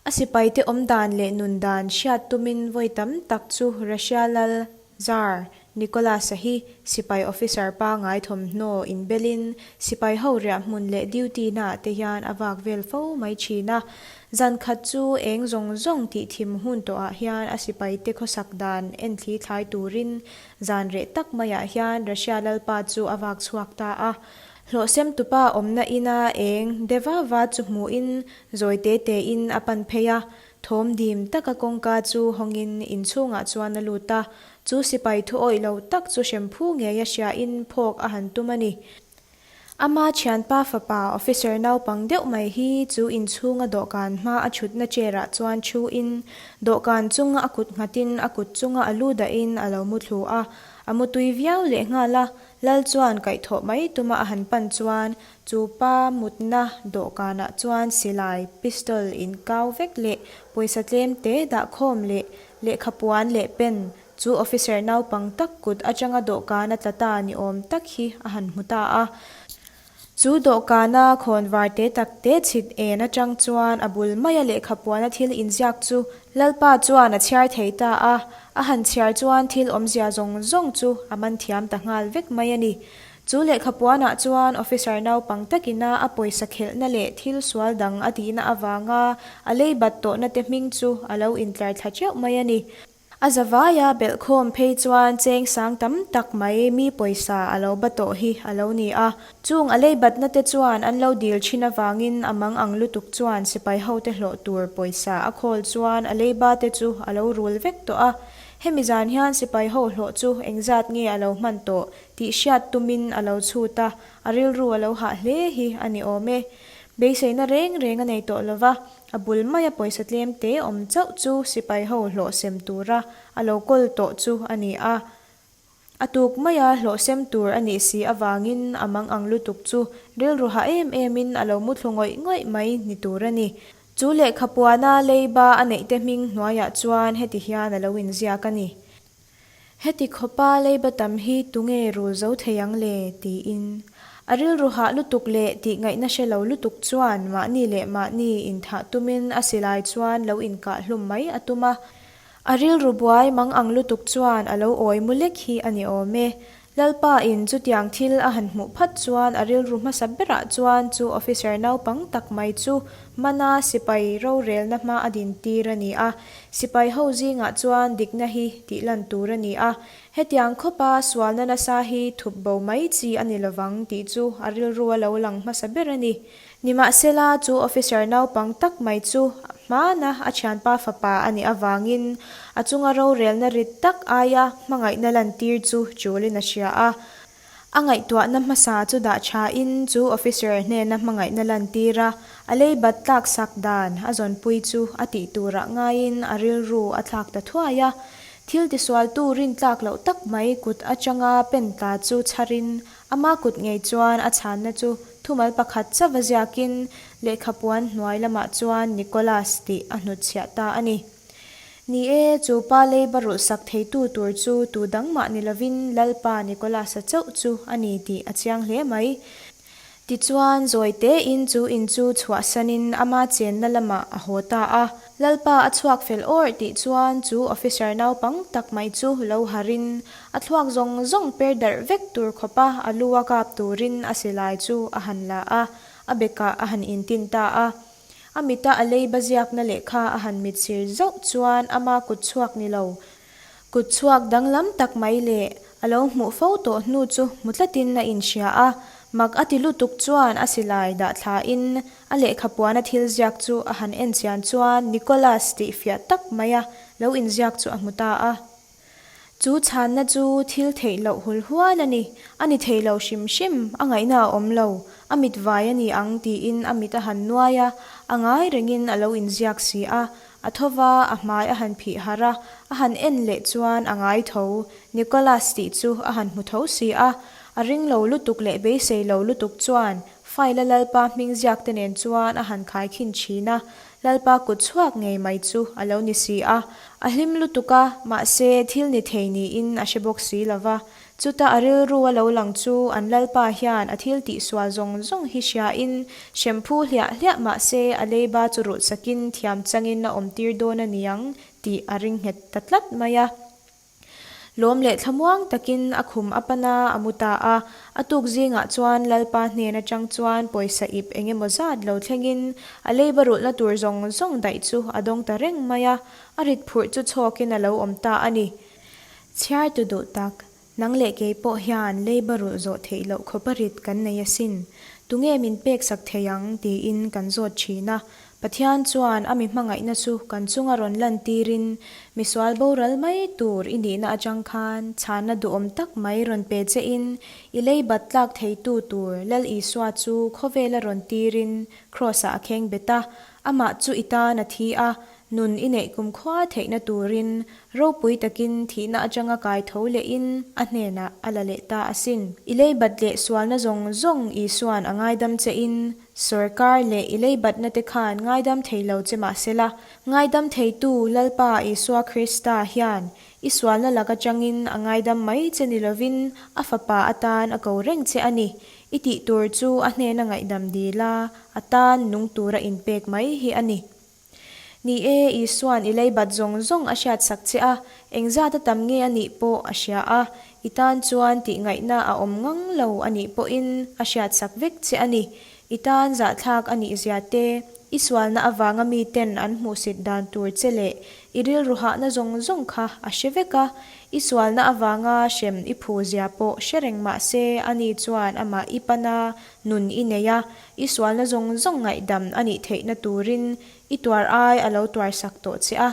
A: A sipaite awmdan leh nundan hriat tumin vawi tam tak chu Russia lal Tsar Nicholas-a hi sipai officer pangai thawmhnaw inbelin sipai ho riah hmun leh duty naah te hian a vak vel fo mai thin a. Zan khat chu eng zawng zawng tih thim hun tawhah hian a sipaite khawsak dan enthli thlai turin zan reh tak maiah hian Russia lalpa chu a vak chhuak ta a. Hlawhsem tupa awmna ina eng de va va chu hmuhin zawi te tein a pan phei a. Thawm dim taka kawngka chu hawngin inchhungah chuan a lut a, chu sipai thu awih lo tak chu hremphu ngeia hriain phawk a han tum a ni. Ama thianpa fapa officer naupang deuh mai hi chu inchhunga dawhkan hma a thutna chair ah chuan thuin dawhkan chunga a kut nghatin a kut chunga a lu dahin a lo mu thlu a, a mu tui viau lehnghal a, Lal chuan kaihthawh mai tuma a han pan chuan Chu pa mutna dawhkanah chuan silai, pistol, inkau vek leh pawisa tlem te dahkhawm leh lehkhapuan leh pen chu officer naupang tak kut atanga dawhkana tla ta ni awm tak hi a han hmu ta a. Chu dawhkana khawnvar te tak te chhit en atang chuan a bul maia lehkhapuana thil inziak chu Lalpa chuan a chhiar thei ta a, a han chhiar chuan thil awmzia zawng zawng chu a man thiam ta nghal vek mai a ni. Chu lehkhapuanah chuan officer naupang takina a pawisa khelhna leh thil sual dang a tihna avanga a lei bat tawhna te hming chu a lo intlar thla teuh mai a ni. A zavaia belhkhawm phei chuan cheng sang tam tak mai mi pawisa a lo ba tawh hi a lo ni a. Chung a lei batna te chuan an lo dil thin avangin a mang ang lutuk chuan sipai hote hlawh tur pawisa a khawl chuan a lei ba te chu a lo rul vek tawh a. Hemi zan hian sipai ho hlawh chu engzat nge a lo hman tawh Tih hriat tumin a lo chhut a, a rilru a lo hah hle hi a ni awm e. Beiseina reng reng a nei tawh lo va, a bul maia pawisa tlem te awm chauh chu sipai ho hlawh sem tura a lo kawl tawh chu a ni a. A tuk maia hlawh sem tur a nih si avangin a mang ang lutuk chu rilru hah em emin a lo muthlu ngawih ngawih mai ni tur a ni. Chu lehkhapuana leiba a neihte hming hnuaiah chuan heti hian a lo inziak a ni. Heti khawpa leiba tam hi tunge rul zo thei ang le? tiin. A rilru hah lutuk leh tih ngaihna hre lo lutuk chuan mahni leh mahni inthah tumin a silai chuan lo inkah hlum mai a tum a. A rilru buai mang ang lutuk chuan a lo awi mu lek hi a ni awm e. Lalpa in chutiang thil a han hmuh phat chuan a rilru hmasa berah chuan chu officer naupang tak mai chu mana sipai rorelna hma a din tir a ni a. Sipai ho zingah chuan dikna hi tih lan tur a ni a. Hetiang khawpa sualna nasa hi thup bo mai chi a ni lovang tih chu a rilru a lo lang hmasa ber a ni. Nimahsela chu officer naupang tak mai chu hmana a thianpa fapa a nih avangin a chunga rorelna rit tak aia hmangaihna lantir chu chulin a hria a. A ngaihtuahna hmasa chu dah thain chu officer hnena hmangaihna lantir a, a lei bat tlak sak dan a zawnpui chu a tih turah ngaiin a rilru a thlak ta thuai a. Thil tisualtu rintlak loh tak mai kut atanga pen tla chu chharin Ama kut ngei chuan a chhanna chu thumal pakhat chauh a ziakin lehkhapuan hnuai lamah chuan Nicholas tih a hnutchhiah ta a ni. Ni e, chu pa leiba rulhsak theitu tur chu tu dang mah ni lovin Lalpa Nicholas-a chauh chu a ni tih a chiang hle mai. Tichuan, zawi tein chu in chu chhuahsanin ama chenna lamah a haw ta a. Lalpa a chhuak fel awrh tih chuan chu officer naupang tak mai chu lo harin a thluak zawng zawng per darh vek tur khawpa a lu a kap turin a silai chu a han la a, a bekah a han intin ta a. A mita a leiba ziakna lehkha a han mitsir zauh chuan ama kut chhuak ni lo Kut chhuak danglam tak mai leh a lo hmuh fo tawh hnu chu hmu tlatin a inhria a, mak a ti lutuk chuan a silai dah thlain a lehkhapuana thil ziak chu a han en chian chuan Nicholas tih fiah tak maia lo inziak chu a hmu ta a. Chu chhanna chu thil theih loh hul hual a ni, a ni thei lo hrim hrim, a ngaihna a awm lo, a mit vai a ni ang tiin a mit a han nuai a, a ngai rengin a lo inziak si a, A tho va, a hmai a han phih harh a, a han en leh chuan a ngai tho. Nicholas tih chu a han hmu tho si a, a ring lo lutuk leh beisei lo lutuk chuan file a Lalpa hming ziak te nen chuan a han khai khin thin a. Lalpa kut chhuak ngei mai chu a lo ni si a. A hlim lutuk a, mahse thil ni thei niin a hre bawk si lo va. Chuta a rilru a lo lang chu an Lalpa hian a thil tihsual zawng zawng hi hriain hrem phu hliah hliah mahse a leiba chu rulh sakin thiam changin a awmtir dawn a niang tih a ring nghet ta tlat mai a. Lawm leh thlamuang takin a khum a pan a, a mu ta a. A tuk zingah chuan Lalpa hnen atang chuan pawisa ip eng emaw zat lo thlengin a leiba rulhna tur zawng zawng daih chu a dawng ta reng mai a, a rit phurh chu chhawkin a lo awm ta a ni. Chhiartu duh tak, nang leh kei pawh hian leiba rulh zawh theih loh khawpa rit kan nei asin. Tunge min pek sak thei ang tiin kan zawt thin a. Pathian chuan a mi hmangaihna chu kan chunga rawn lantirin misual boral mai tur i nihna atang khan chhanna duhawm tak mai rawn pe chein i lei bat tlak theitu tur Lal Isua chu khawvela rawn tirin Kraws-ah a kheng bet a, amah chu i tan a thi a, Nun i neih kumkhua theihna turin ropui takin thihna atanga kai tho lehin a hnenah a la leh ta asin. I leibat leh sualna zawng zawng Isua'n a ngaidam chein sawrkar leh i leibatna te khan ngaidam thei lo che mah sela, ngaidam theitu Lalpa Isua Krista hian i sualna lak atangin a ngaidam mai che ni lovin a fapa atan a ko reng che a ni. I tih tur chu a hnena ngaihdam dil a, a tan nung tura inpek mai hi a ni. Ni e, Isua'n i leibat zawng zawng a hriatsak che a, engzat a tam nge a nih pawh a hria a, i tan chuan tih ngaihna a awm ngang lo a nih pawhin a hriatsak vek che a ni. I tan zahthlak a nih zia te, i sualna avanga miten an hmuhsit dan tur che leh i rilru hahna zawng zawng kha a hre vek a, i sualna avanga hrem i phu zia pawh hre reng mah se ani chuan amah i pana nun i nei a, I sualna zawng zawng ngaihdam a nih theihna turin i tuar ai a lo tuar sak tawh che a,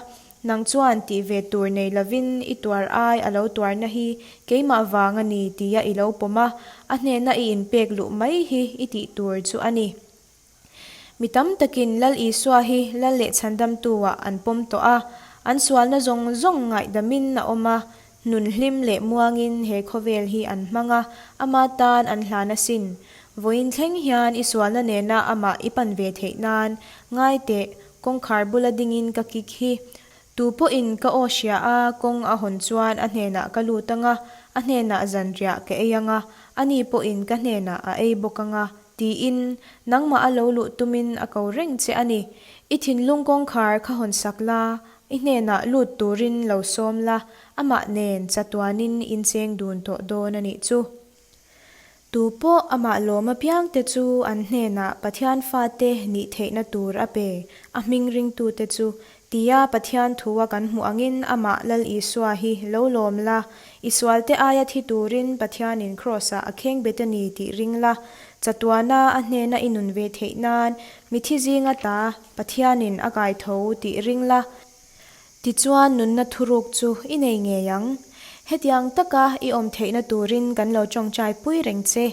A: nang chuan tih ve tur nei lovin i tuar ai a lo tuarna hi keimah vang a ni tia i lo pawm a, a hnena i inpek luh mai hi i tih tur chu a ni. Mi tam takin Lal Isua hi Lal leh Chhandamtu-ah an pawm tawh a, an sualna zawng zawng ngaihdamin a awm a, Nun hlim leh muangin he khawvel hi an hmang a, ama tan an hlan asin. Vawiin thleng hian i sualna nena amah i pan ve theih nan, ngai teh, kawngkhar bula dingin ka kik hi. Tu pawhin ka aw hria a, kawng a hawn chuan a hnenah ka lut ang a, a hnenah zanriah ka ei ang a, ani pawhin ka hnenah a ei bawk ang a, tiin nangmah a lo luh tumin a ko reng che a ni. I thinlung kawngkhar kha hawn sak la, I hnenah lut turin lo sawm la, amah nen chatuanin in cheng dun tawh dawn a nih chu. Tu pawh amah lawm apiangte chu an hnenah Pathian fate nih theihna tur a pe, a hming ringtute chu, tia Pathian thua kan hmuh angin amah Lal Isua hi lo lawm la, i sualte aia thi turin Pathianin Kraws-ah a kheng bet a ni tih ring la, chatuana a hnena i nun ve theih nan mithi zinga ta Pathianin a kai tho tih ring la, tichuan nunna thuruk chu i nei ngei ang. Hetiang taka i awm theihna turin kan lo tawngtai pui reng che.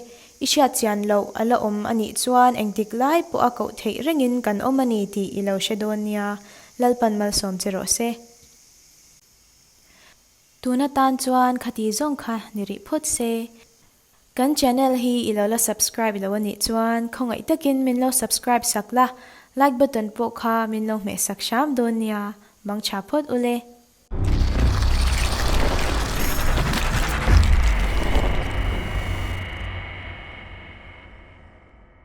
A: I hriat chian loh a la awm a nih chuan engtik lai pawha koh theih rengin kan awm a ni tih i lo hre dawn nia. Lalpan malsawm che rawh se. Tuna tan chuan khati zawng kha ni rih phawt se. Kan channel hi i lo la subscribe lo a nih chuan khawngaih takin min lo subscribe sak la, like button pawh kha min lo hmeh sak hram dawn nia, mang tha phawt ule.